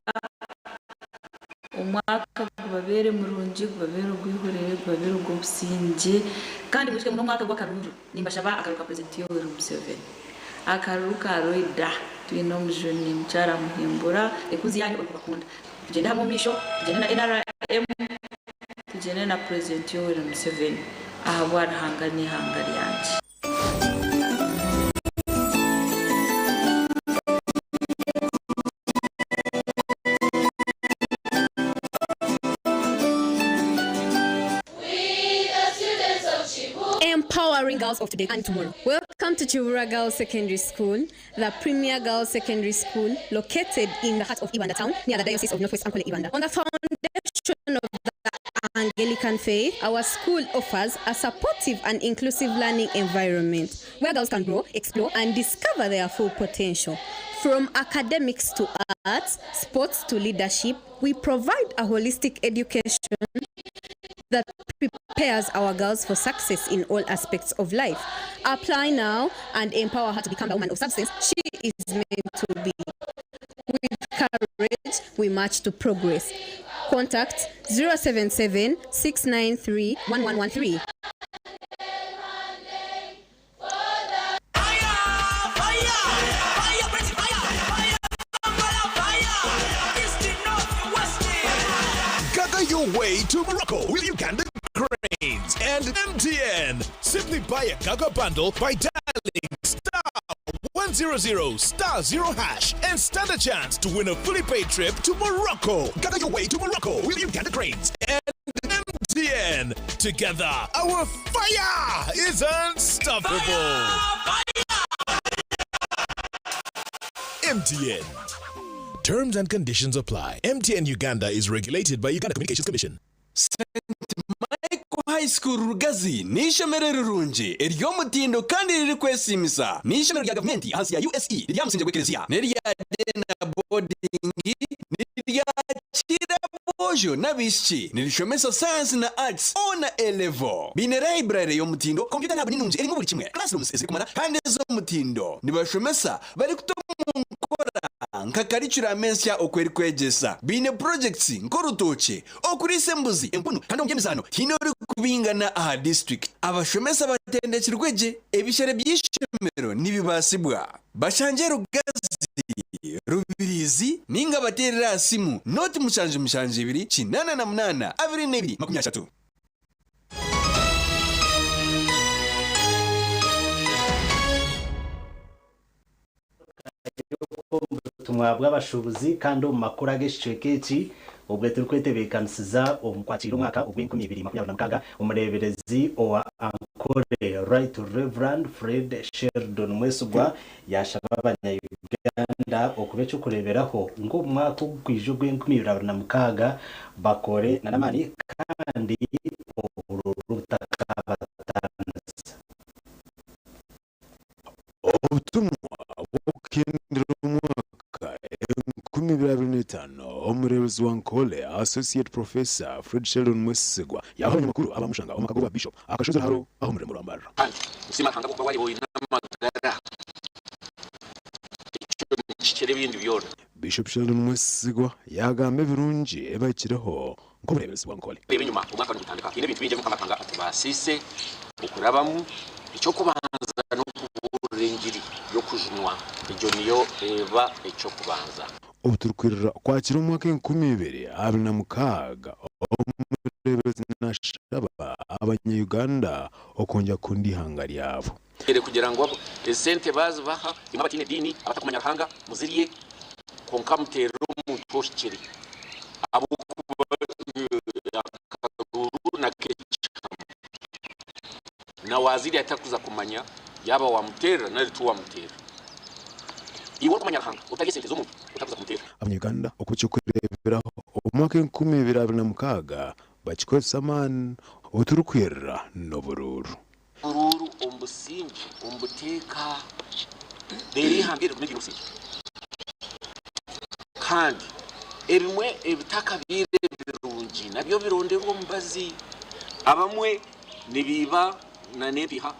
omwaka gubabeere murungi, gubabeere ogw'eihurire, gubabeere ogw'obusingye kandi mwijuke ngu n'omwaka gw'akaruru. Nimbashaba akaruru ka Purezidenti Yoweri Museveni. Akaruru ka Roida. Twine omujuni mukyara Muhimbura, enkunzi yanyu orikubakunda. Tugyende hamwe omu maisho, tugyende na nrm, tugyende na Purezidenti Yoweri Museveni ahabwa Ruhanga n'eihanga ryangye. Empowering girls of today and tomorrow. Welcome to Kiwuulwa Girls Secondary School, the premier girls secondary school located in the heart of Ibanda town, near the Diocese of Northwest Ankole Ibanda. On the foundation of the Anglican faith, our school offers a supportive and inclusive learning environment where girls can grow, explore, and discover their full potential. From academics to arts, sports to leadership, we provide a holistic education that prepares our girls for success in all aspects of life. Apply now and empower her to become the woman of substance she is meant to be. With courage, we march to progress. Contact 077 693 1113. Gaga your way to Morocco with Uganda Cranes and MTN. Simply buy a Gaga bundle by dialing star 100 star 0 hash and stand a chance to win a fully paid trip to Morocco. Gaga your way to Morocco with Uganda Cranes and MTN. Together, our fire is unstoppable. MTN. Terms and conditions apply. MTN Uganda is regulated by Uganda Communications Commission. St Michael High School Rugazi ni ishomero rirungi ery'omutindo kandi riri kwesimisa. Ni ishomero rya gavumenti ahansi ya USE rirya gw'ekereziya n'erya Dena Boarding, niryakira bojo n'abaishiki, nirishomesa science na arts O na A level. Biine library y'omutindo, computer lab ninungi erimu buri kimwe, classrooms ezirikumara kandi ez'omutindo. Nibashomesa barikuta omu nkora nka curriculum ensya oku erikwegyesa. Biine projects nk'orutookye, okuriisa embuzi, empunu kandi omu by'emizaano tihaine orikubingana aha district. Abashomesa batendekirwe gye, ebishere by'eishomero nibibaasibwa. Bashangye Rugazi, Rubirizi ninga bateerere aha simu 0 7 72 88 22 30. Obutumwa bw'abashuubuzi. Kandi omu makuru ag'ekicweka eki, obwe turikwetebeekanisiza omu kwakira omwaka ogw'e2026, omureeberezi owa Ankole, Right Reverend Fred Sheldon Mwesigwa, yashaba abanya-Uganda okuba ekyokureeberaho ng'omu mwaka ogukwija ogw'e2026 bakore n'amaani kandi obururu butakabatanisa. Obutumwa bw'okuhindura omwaka 2025, omureeberezi wa Nkole, Associate Professor Fred Sheldon Mwesigwa, yaha abanyamakuru abamushanga omu maka g'obwa Bishop akashozi Ruharo aho omurembo rwa Mbarara. Kandi nsiima Ruhanga ahabw'okuba wareeba oine amagara, ekyo nikikira ebindi byona. Bishop Sheldon Mwesigwa yagamba ebirungi ebibahikireho nk'obureeberezi bwa Nkole. Reeba enyima omwaka nigutandika, haine ebintu bingi ebi Mukama Ruhanga atubaasiise okurabamu. Eky'okubanza n'okubuurira engiri y'okujunwa, egyo niyo eba eky'okubanza. Obu turikwirira kwakira omwaka 2026, omureeberezi nashaba abanya-Uganda okwongyera kukunda eihanga ryabo. Ere kugira ngu esente baazibaha, imwe abataine diini, abatakumanya Ruhanga, muzirye, kwonka muteerere omuntu ohikire, ahabw'okuba akaruru n'ak'ekihama. Na waazirya atakuza kumanya yaaba waamuteerera nari tiwaamuteerera. Iwe orikumanya Ruhanga, otarya esente z'omuntu, otakuza kumuteerera. Abanya-Uganda okuba eky'okureeberaho omu mwaka 2026 bakikozesa amaani oturikwirira n'oburuuru. Oburuuru omu businge omu buteeka reero eihanga eri rigume ryine obusinge kandi ebimwe ebitakabaire birungi nabyo bironderwe omubazi. Abamwe nibiiba n'empiiha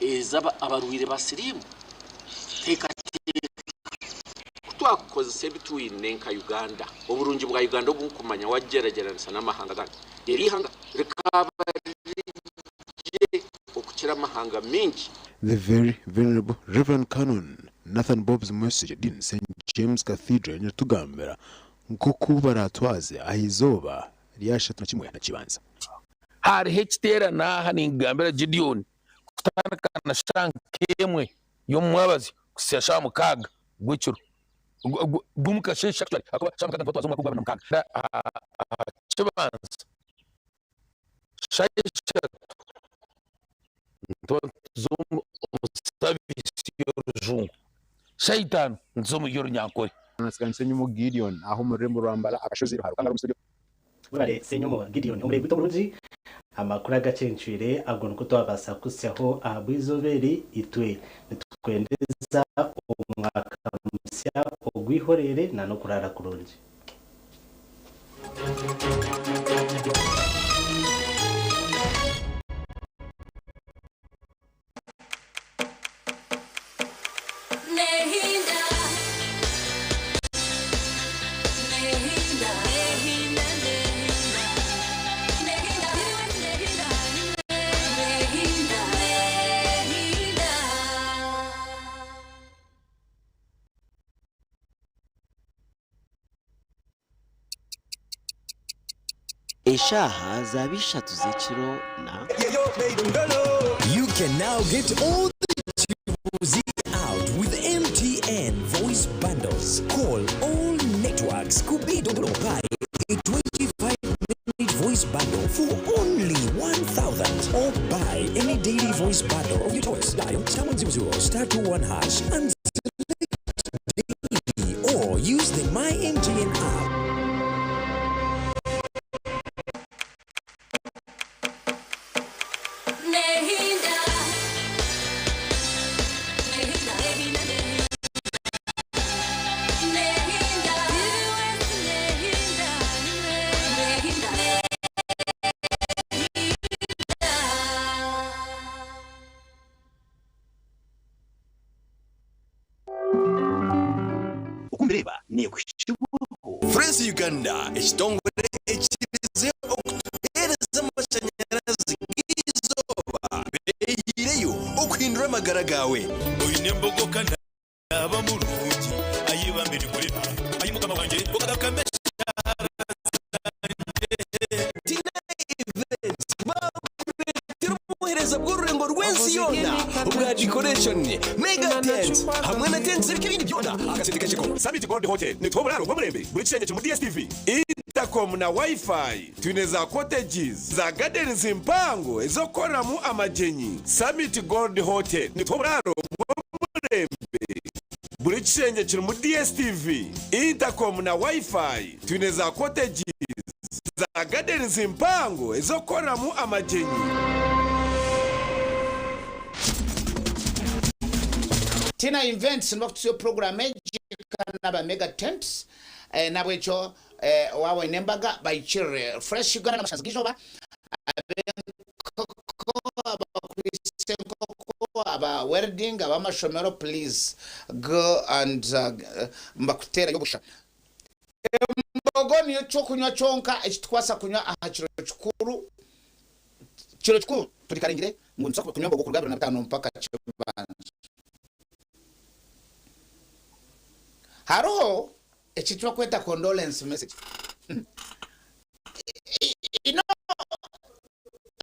eza abarwaire ba siriimu. Teekateeka ku twakukozesa ebi twine nka Uganda, oburungi bwa Uganda obu nkumanya wagyeragyeranisa n'amahanga agandi, eri eihanga rikaaba riri gye okukira amahanga maingi. The Very Venerable Rev. Canon Nathan Bobs Mwesigye, Dean, St James Cathedral yatugambira nk'oku baratwaze aha izooba rya 31 na Kibanza. Hariho ekiteerane aha ninkugambira Gideon kutandika na shaaha nk'emwe y'omumwabazyo kuhitsya shaaha 6 gw'ekiro gw'omukasheeshe actually ahakuba shaaha 6 nituba twaza omu mwaka ogwa 26 aha kibanza shaaha 3 nituba nituza omu saviisi y'orujungu shaaha 5 nituza omu y'orunyankore. Ssenyomo Gideon aha omu rurembo rwa Mbala akashozi Ruharukanga omu studio. Webare Ssenyomo Gideon omuregi gwaitu omurungi. Amakuru agacencwire ago nikwo twabaasa kuhitsyaho ahabw'eizooba eri. Itwe nitukwendeza omwaka musya ogw'eihoreere na n'okuraara kurungi. Nehinda, nehinda, nehinda, nehinda, nehinda, nehinda, nehinda. Eshaaha zaaba 3 z'ekiro na. You can now get all the juicy out with MTN voice bundles. Call all networks. Kubido buy a 25-minute voice bundle for only 1,000 or buy any daily voice bundle of your choice. Dial *100 *21# and select daily or use the My MTN app. Nehinda, nehinda, nehinda, nehinda, nehinda, nehinda, nehinda. Okumbireba nekushibwaho France Uganda, ekitongore ekirize okutuheereza amashanyarazi g'eizooba beehiireyo okuhindura amagara gaawe. Oine embogo ka naaba murungi, Ai bambi ningurira, Ai Mukama wangye, okagamba eshaara zangye. Tina Events baakureetera obuheereza bw'orurengo rw'ensi yoona obwa decoration, mega tent hamwe na tents z'ebika ebindi byona aha kasente kakye konka. Summit Gold Hotel nituha oburaaro bw'omurembe, buri kishengye kirimu DSTV, Intercom na Wi-Fi. Twine za cottages, za gardens mpango ez'okukoreramu amagyenyi. Summit Gold Hotel nituha oburaaro bw'omurembe, buri kishengye kirimu DSTV, Intercom na Wi-Fi. Twine za cottages, za gardens mpango ez'okukoreramu amagyenyi. Tina Events nibakututsya program egi kandi aba mega tents nabwekyo waaba oine embaga bahikirire. Fresh Uganda n'amashazi g'eizooba, ab'enkoko, abakwitse enkoko, aba welding, ab'amashomero, please go and mbakuteerayo busha. Embogo niyo kyokunywa kyonka ekitukwasa kunywa aha kiro kikuru. Kiro kikuru turikarengire ngu nituza kunywa embogo kuruga 25 mpaka Kibanza. Hariho ekintu bakweta condolence message.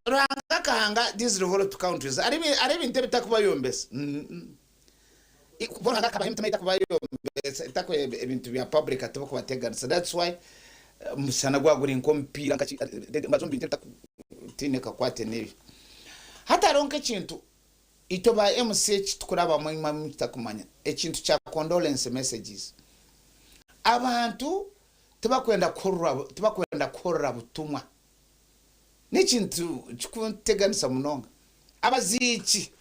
Ruhanga akahanga these developed countries ari ebintu ebitakubayombesa. Bo Ruhanga akabaha emitima etakubayombesa, etakuha ebintu bya public atibakubateganisa. That's why omushana gwaguri nk'omupiira nkaki mbaza omu bintu ebitakutiine kakwate n'ebyo. Hati hariho nk'ekintu itwe ba MC eki tukurabamu imwe mutakumanya, ekintu kya condolence messages. Abantu tibakwenda kuhurira tibakwenda kuhurira butumwa. N'ekintu kikunteganisa munonga. Abaziiki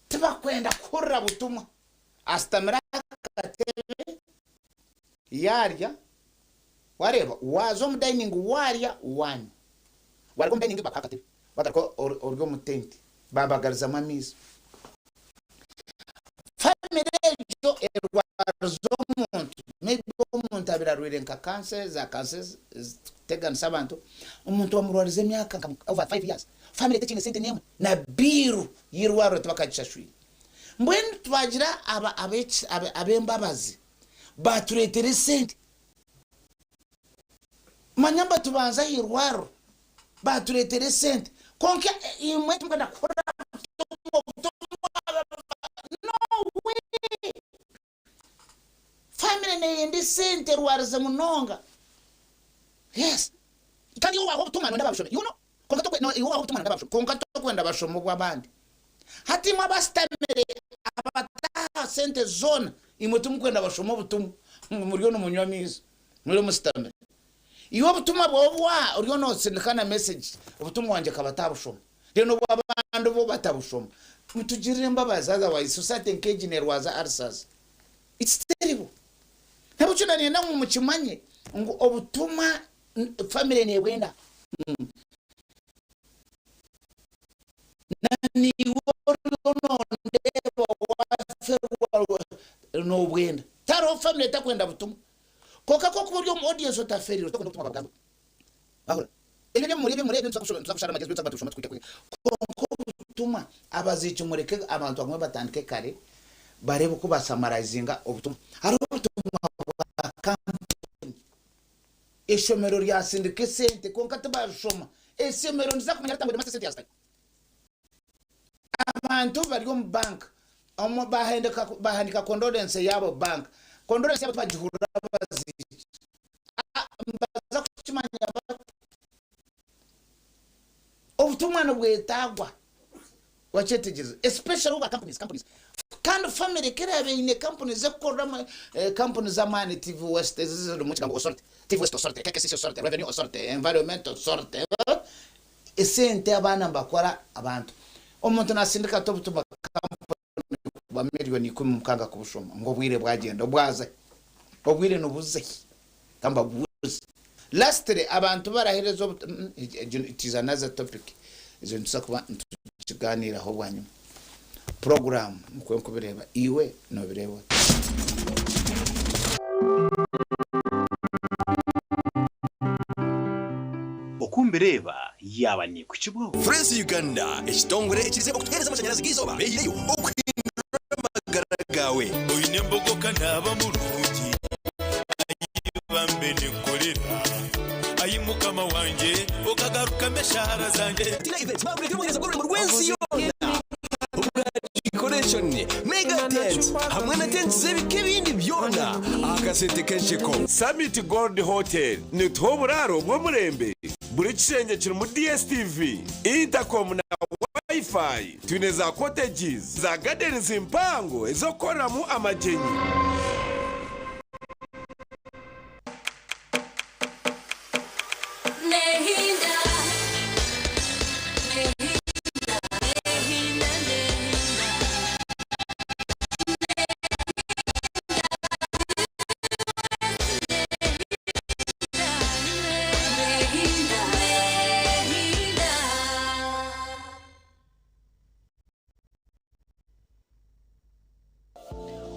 tibakwenda kuhurira butumwa. Asitamire aha katebe yaarya, wareeba waaza omu dining waarya waanywa. Waruga omu dining bakuha akatebe wagaruka ori omu tent babagarizamu amaizi. Family egyo erwarize omuntu maybe omuntu abaire arwaire nka cancer za cancer ezikuteganisa abantu, omuntu bamurwarize emyaka nka over 5 years, family tekiine sente n'emwe na bill y'eirwariro tibakagishashwire. Mbwenu twagira aba ab'embabazi batureetera esente, manya mbatubanza aha irwariro batureetera esente kwonka imwe timukwenda kuhurira obutumwa no way! Family neyenda esente erwarize munonga yes kandi iwe waha obutumwa noyenda babushome you know kwonka tokwe no iwe waha obutumwa noyenda babushome kwonka tokwenda bashome obwabandi hati imwe abasitamire abataha sente zona imwe timukwenda bashome obutumwa muriyo nimunywa amaizi muriyo musitamire iwe obutumwa bwawe obuwaha oriyo nosindika na message obutumwa wangye akaba atabushoma then obwabandi bo batabushoma mutugirire embabazi otherwise society nkegi nerwaza ulcers It's terrible. Nabukyo na niinyenda ngu mukimanye ngu obutumwa family nebwenda. Na niiwe oriyo nondeeba waferwa nobwenda. Tihariho family etakwenda butumwa. Kwonka ku orikuba ori omu audience otaferirwe tokwenda obutumwa bwagambwa. Wahurira? Ebyo eby'omuri eby'omuri ebyo nituza kushoma nituza kushara amagyezi nituza kuba nitushoma tukwite kwega. Kwonka obutumwa abaziiki mureke abantu abamwe batandike kare bareebe oku basamarayizinga obutumwa. Hariho obutumwa bwa kampuni. Eishomero ryasindika esente kwonka tibazishoma. Eishomero niriza kumanya rita ngu headmaster esente yazitayo? Abantu bari omu bank omu bahendeka bahandika condolence yaabo bank. Condolence yaabo tibagihurira abaziiki. Nibaza kukimanya bata? Obutumwa nibwetagwa wakyetegyereza especially obwa companies companies kandi family ku eraabe eine companies ez'okukoreramu companies z'amaani TV West ezi ezirimu ekigambo authority TV West authority KKCC authority Revenue authority Environment authority esente abaana nibakora abantu omuntu nasindika ata obutumwa company bwa million ikumi mukanga kubushoma ngu obwire bwagyenda obwaza hi? Obwire nibuza hi? Kambabuuze. Lastly abantu barahereza obu egyo it is another topic egyo nituza kuba nitugiganiiraho bwanyima. Program nikwo nkubireeba iwe nobireeba ota? Oku mbireeba yaaba neekukibwaho. Fresh Uganda, ekitongore ekirize okutuheereza amashanyarazi g'eizooba beehireyo okuhindura amagara gaawe. Oine embogo ka naaba murungi, Ai bambe ninkorera, Ai Mukama wangye, okagarukamu eshaara zangye. Tina Events baakureetera obuheereza bw'orurembo rw'ensi yoona obwa decoration, mega tents hamwe na tents z'ebika ebindi byona aha kasente k'ensheko. Summit Gold Hotel nituha oburaaro bw'omurembe. Buri kishengye kirimu DSTV, intercom na Wi-Fi. Twine za cottages, za gardens mpango ez'okukoreramu amagyenyi.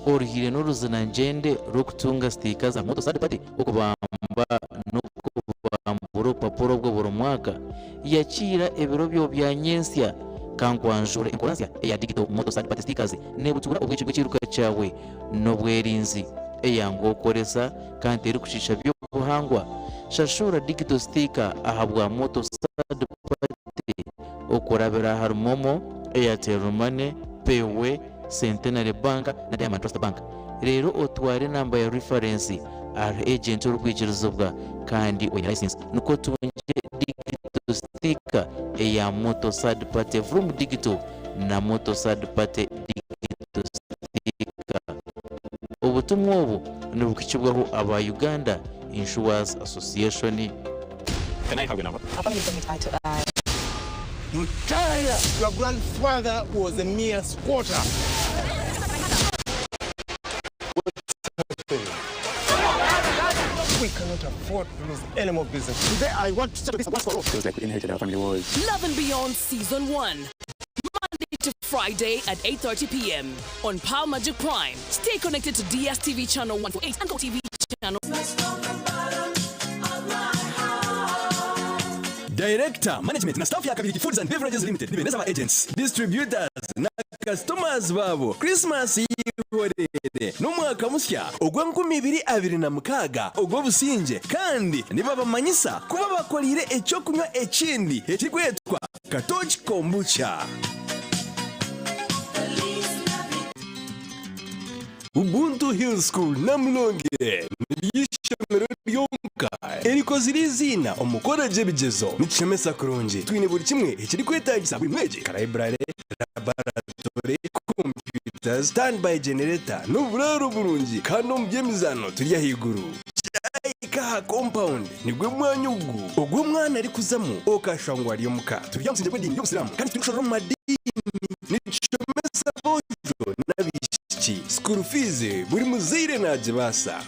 Oruhiire n'oruzinangyende rw'okutunga sitiika za Moto Third Party okubamba n'okubambura obupapura obwo buri mwaka, yakiira ebiro byo bya nyentsya. Kankwanjure enkora nsya eya Digital Moto Third Party Stickers nebutuura obwegi bw'ekiiruka kyawe n'obwerinzi, eyanguha okukoresa kandi terikushiisha by'obuhangwa. Shashura Digital Sticker ahabwa Moto Third Party okurabira ahari MoMo, Airtel Money, Payway, Centenary Bank na Diamond Trust Bank. Reero otware enamba ya reference ahari agent orikwikirizibwa kandi oine license nikwo otungye digital sticker eya Moto Third Party Vroom Digital na Moto Third Party Digital Sticker. Obutumwa obu. nibukukibwaho aba Uganda Insurers Association. Can I have your number? Mutaya, your grandfather was a mere squatter. We cannot afford to lose any more business. Today I want to settle this once for all. Feels like we inherited our family wars. Love and Beyond Season 1. Monday to Friday at 8:30 p.m. on Power Magic Prime. Stay connected to DSTV channel 148 and GoTV channel. Director, management na staff ya Kabirigi Foods and Beverages Limited nibeneza aba agents, distributors na customers babo Christmas yihorere n'omwaka musya ogwa 2026 ogw'obusinge kandi nibabamanyisa kuba bakorire ekyokunywa ekindi ekirikwetwa Katochi Kombucha. Ubuntu Hill School Namulonge niry'ishomero ryonka erikozire iziina omu kukora gye ebigyezo. Nikishemesa kurungi, twine buri kimwe ekirikwetaagisa buri mwegi nka library, laboratory, computers, standby generator n'oburaaro burungi kandi omu by'emizaano turi ahaiguru. Kyahika aha compound nigwo mwanya ogu ogu omwana arikuzamu okashusha ngu ari omuka. Turi aha musingye gw'ediini y'obusiraamu kandi titurikushorora omu madiini. Nitushomesa aboojo n'abaishiki. School fees buri muzaire nagibaasa.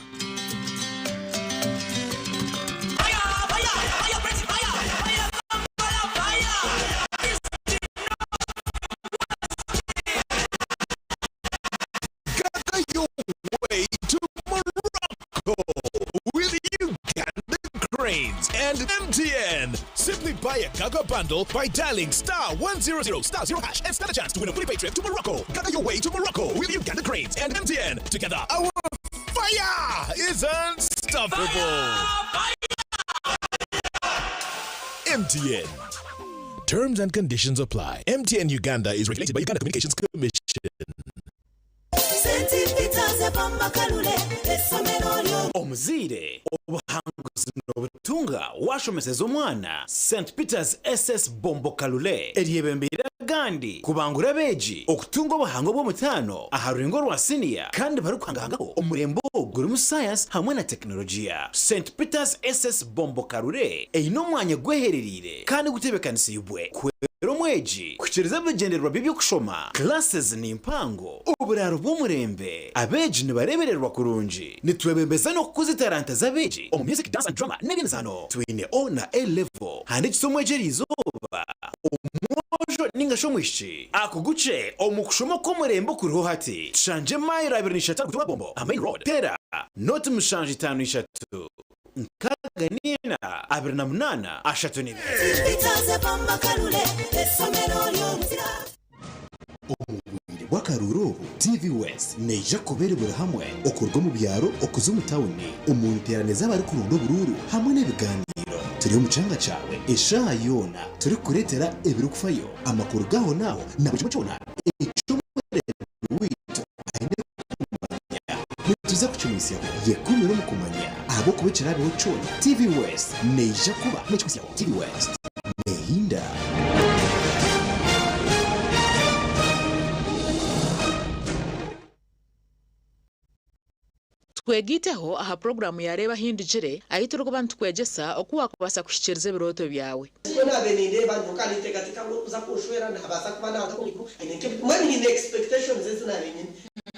Gather your way to Morocco with Uganda Cranes and MTN. Simply buy a Gaga bundle by dialing star 100 star 0 hash and stand a chance to win a fully paid trip to Morocco. Gather your way to Morocco with Uganda Cranes and MTN. Together, our fire is unstoppable. MTN. Terms and conditions apply. MTN Uganda is regulated by Uganda Communications Commission. Omuzaire obuhanguzi nobutunga washomeseza omwana St Peters SS Bombo Kalule eryebembeire agandi kubangura abeegi okutunga obuhango bw'omutaano aha rurengo rwa siniya kandi barikuhangahangaho omurembe ogu gurimu sayansi hamwe na tekinologiya. St Peters SS Bombo Kalule eine omwanya gweherereire kandi gutebekanisiibwe kuhwera omwegi kuhikiiriza ebigyendererwa bye by'okushoma. Classes ni mpango, oburaaro bw'omurembe, abeegi nibareebererwa kurungi. Nitwebembeza n'okukuza etaranta z'abeegi omu music, dance and drama n'eby'emizaano. Twine O na A level. Handiikisa omwegi eriizooba, omwojo ninga shi omwishiki akugukye omu kushoma okw'omurembe okuriho hati. Tushangye mailo abiri na ishatu aha ruguuto rwa Bombo aha Main Road. Teera noti mushanju itaano ishatu 64 28 32. Omu bwire bw'akaruuru obu, TV West neija kuba eri buri hamwe okuruga omu byaro okuza omu tawuni, omu nteerane z'abarikuronda oburuuru hamwe n'ebigaaniiro. Turi omu kyanga kyawe eshaaha yoona turikukureetera ebirikufayo, amakuru g'ahonaaho na buri kimwe kyona eki omureebi waitu aine kumanya. Nituza kukimwitsyaho. Yekumire omu kumanya ahabw'okuba ekiraabeho kyona, TV West neija kuba nekikwitsyaho. TV West neehinda. Twegaiteho aha puroguraamu ya Reeba Ahindukire ahu turikuba nitukwegyesa oku waakubaasa kuhikiiriza ebirooto byawe. Mbwenu naabaire nindeeba nyoka ninteekateeka ngu orikuza kunshwera naabaasa kuba naaruga omu iguru aine nk'ebi mbwenu nyine expectations ezi naabaire nyine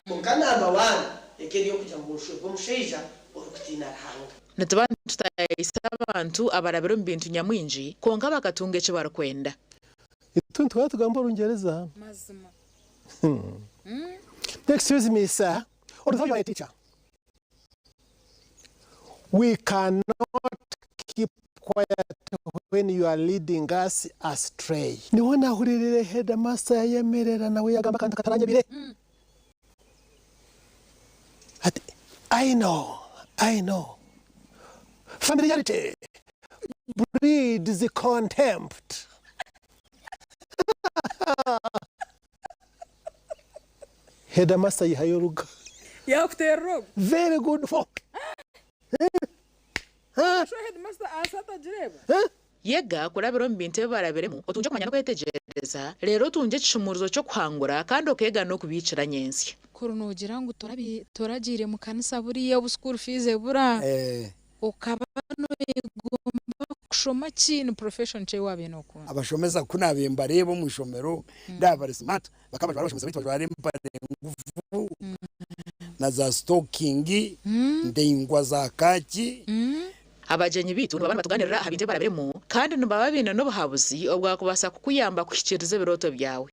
kwonka number one eka eri ey'okugira ngu nshwerwe omushaija orikutiina Ruhanga. Nituba nitutaayayisa abantu abarabire omu bintu nyamwingi kwonka bakatunga eki barikwenda. Itwe nituba tugamba Orungyereza. Mazima. Excuse me, sir. Although you are a teacher, we cannot keep quiet when you are leading us astray. Niho nahuririre headmaster yayemerera nawe yagamba akantu kataranyebire. Ati, I know, I know. Familiarity breeds contempt. Headmaster yihayo oruga. Yakuterera ogwo. Very good for. Sho headmaster aasa atagireba. Yega kurabira omu bintu ebi barabiremu, otungye okumanya n'okwetegyereza, reero otungye ekishumuurizo ky'okuhangura kandi okeega n'okubiikira nyentsya. Kuri noogira ngu toragiire mu kanisa buriya obu school fees ebura, okaba noyegomba kushoma ki? Ni profession ki ei waabaire nookunda? Abashomesa ku naabaire mbareeba omu ishomero ndaaba bari smart, bakaba bajwara abashomesa baitu bajwara empare ngufu na za sitokingi ndaingwa za kaaki. Abagyenyi baitu nibaba nibatugaaniirira aha bintu ebi barabiremu, kandi nibaba baine n'obuhabuzi obwakubaasa kukuyamba kuhikiiriza ebirooto byawe.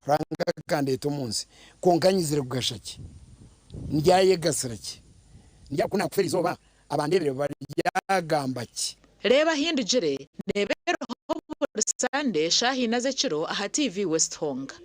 Ruhanga akandeeta omu nsi, kwonka nyizire kugasha ki? Ndyayegasira ki? Ku naakufa erizooba, abandeebire baryagamba ki? Reeba Ahindugire neebeeraho buri Sande shaaha ina z'ekiro aha TV West Honga.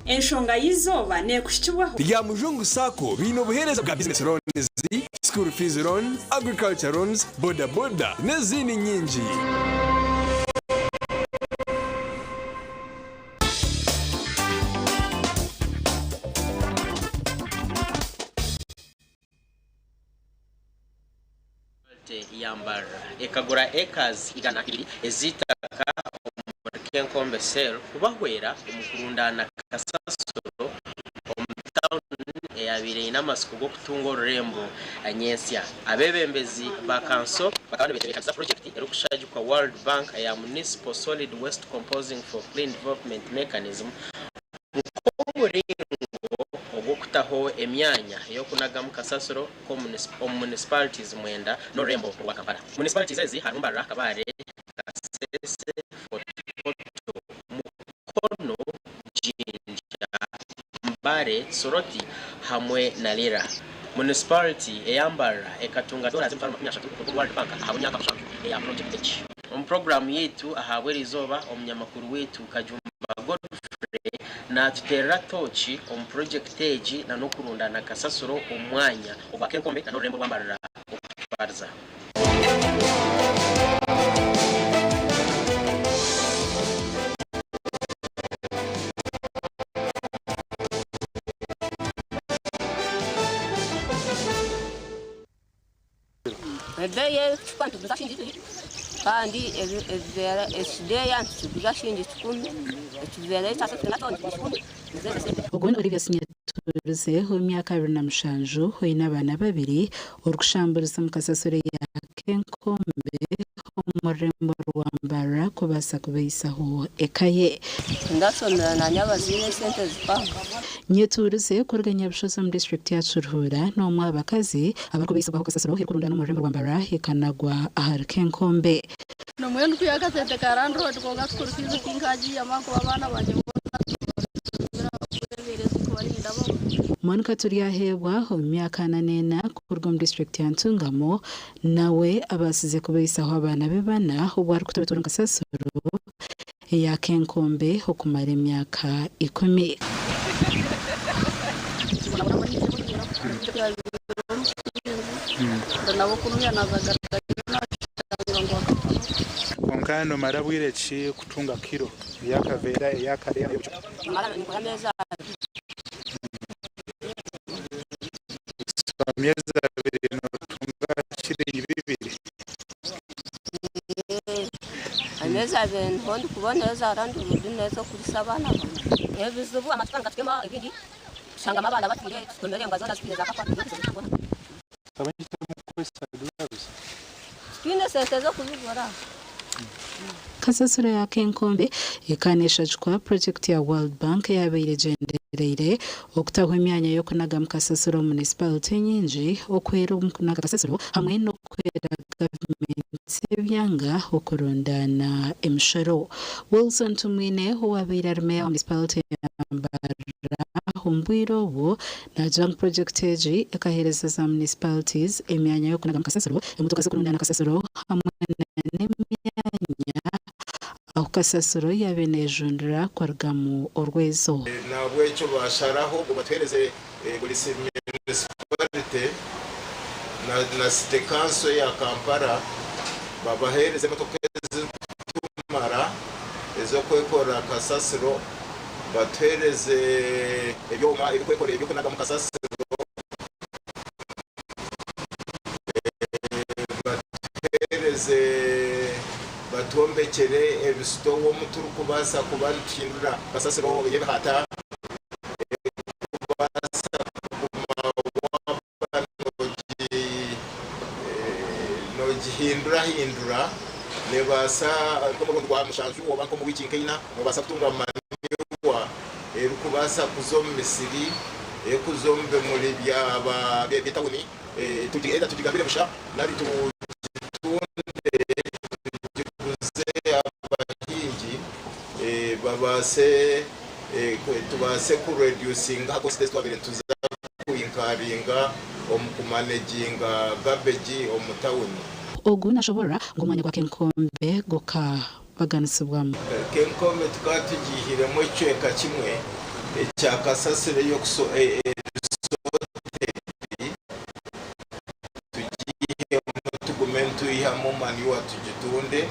Enshonga y'eizooba neekuhikibwaho. Rya Mujungu Sacco baine obuheereza bwa business loans, school fees loan, agriculture loans, boda boda n'ezindi nyingi. Ya Mbarara ekagura acres 200 ez'eitaka omuri Kenkombe Cell kubahwera omu kurundaana kasasiro omu tauni eyabaire eine amatsiko g'okutunga orurembo nyentsya. Abeebembezi ba kanso bakaba nibetebeekanisa purojekiti erikushagikwa World Bank eya Municipal Solid Waste Composing for Clean Development Mechanism nk'omuringo ogw'okutaho emyanya ey'okunagamu kasasiro omu municipalities mwenda n'orurembo rwa Kampala. Municipalities ezi harimu Mbarara, Kabale, Kasese, Fort Portal, Mukono, Jinja, Mbale, Soroti hamwe na Lira. Municipality eya Mbarara ekatunga dollars 300,000 okuruga omu World Bank ahabw'emyaka mushanju eya project egi. Omu puroguraamu yaitu ahabw'erizooba, omunyamakuru waitu Kajumba Godfrey Naatuteerera tooki omu purogyekiti egi na n'okurundaana kasasiro omu mwanya ogwa Kenkombe na n'orurembo rwa Mbarara okutwariza. Ebeeyi y'ebicupa nituguza shilingi ibiri kandi ebiveera ekideeya nitukiguza shilingi kikumi, ekiveera ekya sente nakyo nikyo kikumi. Nizo ezo sente. Ogwo ni Olivia Sinyaturize ow'emyaka 27 oine abaana babiri orikushamburiza omu kasasiro ya Kenkombe omu rurembo rwa Mbarara kubaasa kubaisaho eka ye. Tindashomera nanye abazaire esente zikanga. Nyetuurize kuruga Nyabushozi omu disiturikiti ya Kiruhura n'omwe aha bakazi abarikubaisibwaho kasasiro erikurundana omu rurembo rwa Mbarara ekanagwa ahari Kenkombe. Nomwenda kwiha akasente ka landlord kwonka school fees tinkagiihamu ahakuba abaana bangye boona nimbashomera ahabw'embeera ezi ndikuba nindabamu. Monica Turyaheebwa omu myaka 44 kuruga omu disiturikiti ya Ntungamo nawe abaasize kubaisaho abaana be bana obu arikutobetora omu kasasiro eya Kenkombe okumara emyaka ikumi. Kwonka nomara bwire ki kutunga kiro ey'akaveera, ey'akare n'ey'obucupa? Amyezi abiri notunga shilingi bibiri. Ameezi abiri niho ndikubona eza landlord n'ezokurisa abaana bangye. Ebizibu amacupa nigatutema ebindi tushangamu abaana bafiire tutemire embwa zoona zifiire zakafwa nibyo bizibu turikubona. Titwine sente z'okubigura. Kasasiro ya Kenkombe ekaaneshagikwa purojekiti ya World Bank eyabaire egyendereire okutaho emyanya y'okunagamu kasasiro omu munisipalite enyingi, okwera omu kunaga kasasiro hamwe n'okuhwera gavumenti z'ebyanga okurundaana emishoro. Wilson Tumwine owabaire ari meeya wa munisipalite ya Mbarara omu bwire obwo naagira ngu purojekiti egi ekaheereza za munisipalities emyanya y'okunagamu kasasiro, emotoka z'okurundaana kasasiro hamwe n'emyanya ahu Kasasiro yaabaire neejundira kurugamu orwezo. Nahabwekyo basharaho ngu batuhereze buri municipality na city council eya Kampala babahereze emotoka ezirikutumara ez'okwekorera kasasiro, batuhereze ebyoma ebirikwekorera eby'okunagamu kasasiro, batuhereze batwombekyere ebisitowa omu turikubaasa kuba nituhindura kasasiro y'ebihata erikubaasa kuguma waaba noogihindurahindura neebaasa nk'omurundi gwa mushanju oba nk'omu wiiki nk'eina noobaasa kutunga manure erikubaasa kuza omu misiri, erikuza omu bimuri by'etawuni, either tugigabire busha nari tugitunde tugiguze abahingi babaase tubaase kuredusinga aha cost ezi twabaire nituza kuinkaringa omu kumaneginga garbage omu tawuni. Ogu nashoborora ngu omwanya gwa Kenkombe gukabaganisibwamu. Kenkombe tukaba tugiihiremu ekicweka kimwe ekya kasasiro erisoteri tugiihemu tugume nitwihamu manure tugitunde.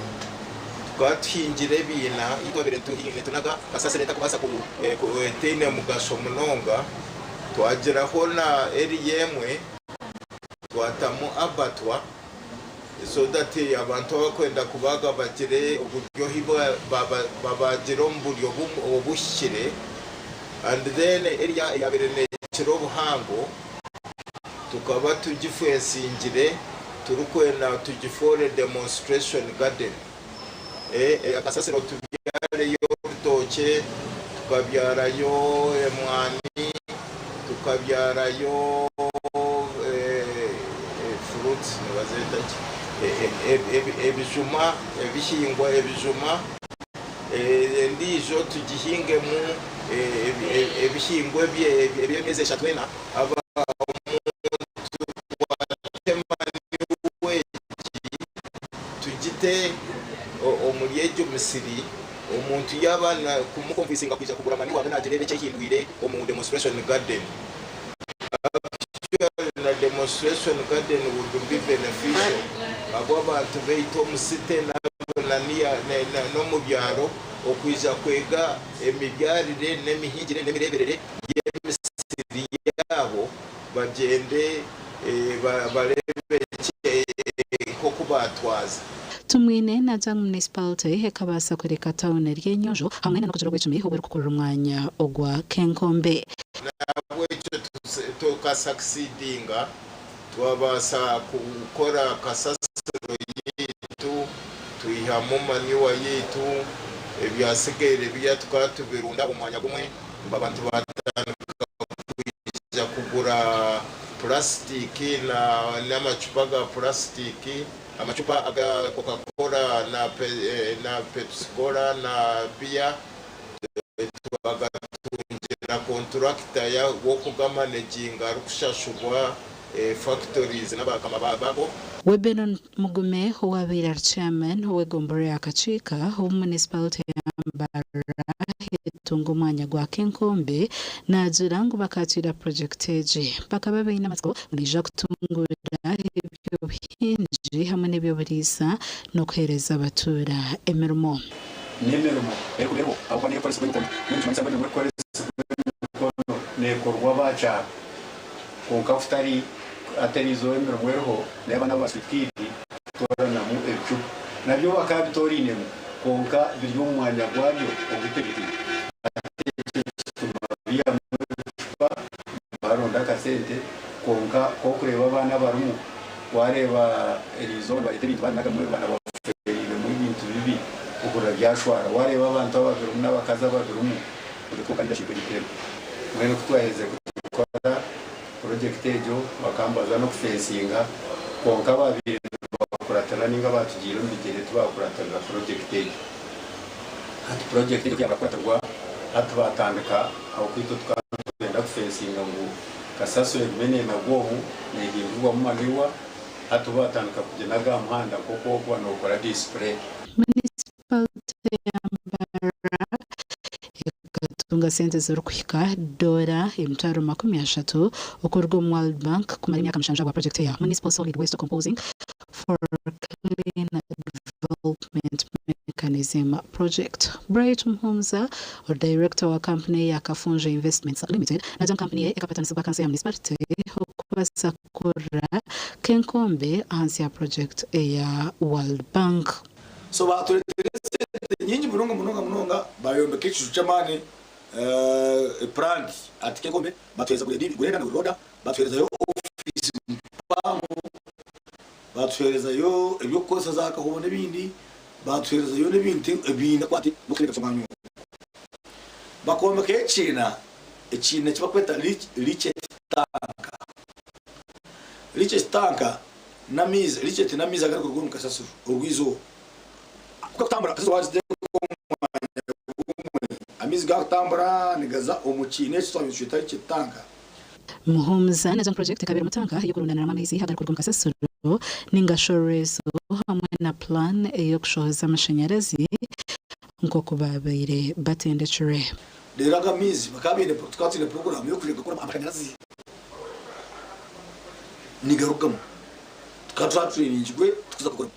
Tukaba tuhingire ebiina ei twabaire nitunaga kasasiro etakubaasa ku etaine mugasho munonga. Twagiraho na area emwe twatamu abattoir so that abantu abakwenda kubaaga bagire oburyo ahu babaagire omu buryo obuhikire and then area eyabaire nekira obuhango tukaba tugifensingire turikwenda tugifoore demonstration garden. Akasasiro tubyareyo orutookye, tukabyarayo emwani, tukabyarayo fruits nibazeeta ki? Ebijuma, ebihingwa ebijuma, endiijo tugihingemu ebihingwa eby'emyezi eshatu ena. Omuntu watema niwe egi tugite omuri egyo misiri, omuntu yaaba kumukonvinsinga kwija kugura manure abe nagireeba eki ehindwire omu demonstration garden. Actually na demonstration garden would be beneficial ahabw'abantu baitu omu city n'omu byaro okwija kwega emibyarire n'emihingire n'emireeberere y'emisiri yaabo bagyende bareebe nk'oku baatwaza. Tumwine naagira ngu Municipality ekabaasa kureka tauni eri enyonjo hamwe na n'okugira obwecumi oburikukurira omwanya ogwa Kenkombe. Nahabwekyo tukasakisidinga twabaasa kukora kasasiro yaitu twihamu manure yaitu ebyasigaire biriya tukaba tubirunda omu mwanya gumwe abantu batandika kwija kugura purasitiki n'amacupa ga purasitiki, amacupa aga Coca Cola na Pepsi Cola na biya twagatungira konturakita w'okugamanejinga arikushashurwa factories n'abakama baago. We Benon Mugume owaabaire ari Chairman ow'egomborora ya Kakiika omu Municipality ya Mbarara etunga omwanya gwa Kenkombe naagira ngu bakaakiira purojekiti egi bakaba baine amatsiko ngu neija kutunguura eby'obuhingi hamwe n'eby'oburiisa n'okuheereza abatuura emirimo. N'emirimo erikuba eriho ahabw'okuba n'erikukoresibwa emikono. Mbwenu nikimanyisa ngu emirimo erikukoresibwa emikono neekorwa abaakyaro. Kwonka kutari hati eriizooba emirimo eriho n'ey'abaana aba Sweet Kid kutooranamu ebicupa. Nabyo bakaabitoorainemu kwonka biri omu mwanya gwabyo ogutebiire. Hati ekyo kituma baihamu ebicupa baronda akasente kwonka ku orikureeba abaana abarimu wareeba eriizooba nibareeta ebintu barinagamu abaana bafeereiremu ebintu bibi ohurira byashwara. Wareeba abantu ababirimu n'abakazi ababirimu kwonka leadership egiteerwa. Mbwenu ku twaherize kugikora purojekiti egyo bakambaza n'okufensinga kwonka abaabaire nibakuratira ninga abaatugiire omu bigyere tibaakuratirira purojekiti egyo. Hati purojekiti egyo ku yaamara kukuratirwa hati baatandika ahabw'okuba itwe tukaba nitwenda kufensinga ngu kasasiro egume neenagwa omu neehindurwamu manure hati bo baatandika kuginaga aha muhanda nk'oku orikuba nookora display. Municipality ya kutunga sente zirikuhika doora 300,000 okuruga omu World Bank kumara emyaka mushanju ahabwa purojekiti eya Municipal Solid Waste Composing for Clean Development Mechanism Project. Bright Muhumuza ori dayirekita wa kampuni eya Kafunjo Investments Limited naagira ngu kampuni ye ekapatanisibwa kanso ya munisiparite okubaasa kukora Kenkombe ahansi ya purojekiti eya World Bank. So baatureetera esente nyingi munonga munonga munonga baayombeka ekiju ky'amaani plant ati Kenkombe baatuheereza grade na loader baatuheerezayo ofiisi mpango baatuheerezayo eby'okukozesa za kahoobo n'ebindi baatuheerezayo n'ebintu ebindi kwati n'okutebeekanisa omwanya ogwo. Bakombekayo ekiina, ekiina eki barikweta leachate tank. Leachate tank n'amaizi, leachate n'amaizi agarikuruga omu kasasiro orw'eizooba. Ku garikutambura kasasiro waagiteeka omu mwanya gumwe, amaizi gaakutambura nigaza omu kiina eki twabaire nitweta leachate tank. Muhumuza na Jam Project ekaba erimu tanka y'okurundaniramu amaizi agarikuruga omu kasasiro ninga shi orwezo hamwe na plan ey'okushohoza amashanyarazi nk'oku baabaire batendekirwe. Reero ago amaizi bakaba baine, tukaba twine puroguraamu y'okwija kukora amashanyarazi nigarugamu. Tukaba twatureyningirwe tukuza kugakora.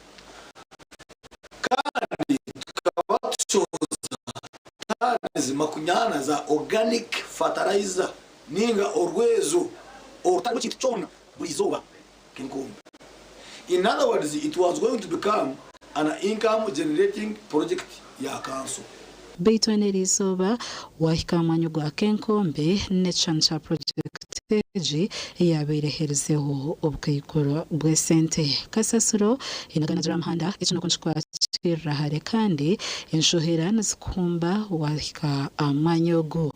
Kandi tukaba tushohoza taanizi makunyana za organic fertilizer ninga orwezo orutarimu kintu kyona buri izooba nk'enkombe. In other words, it was going to become an income generating project ya kanso. Beitu eri izooba waahika aha mwanya ogwa Kenkombe n'ekishushani kya purojekiti egi eyaabaire eherizeho obukaikuru bw'esente. Kasasiro enaganagirwe aha muhanda, ekinoko nikikwakirira hare kandi enshohera nizikuhumba waahika aha mwanya ogu.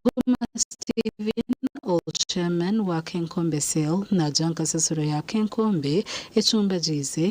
Guma Steven, Old Chairman wa Kenkombe Cell naagira ngu kasasiro ya Kenkombe ecumbagiize.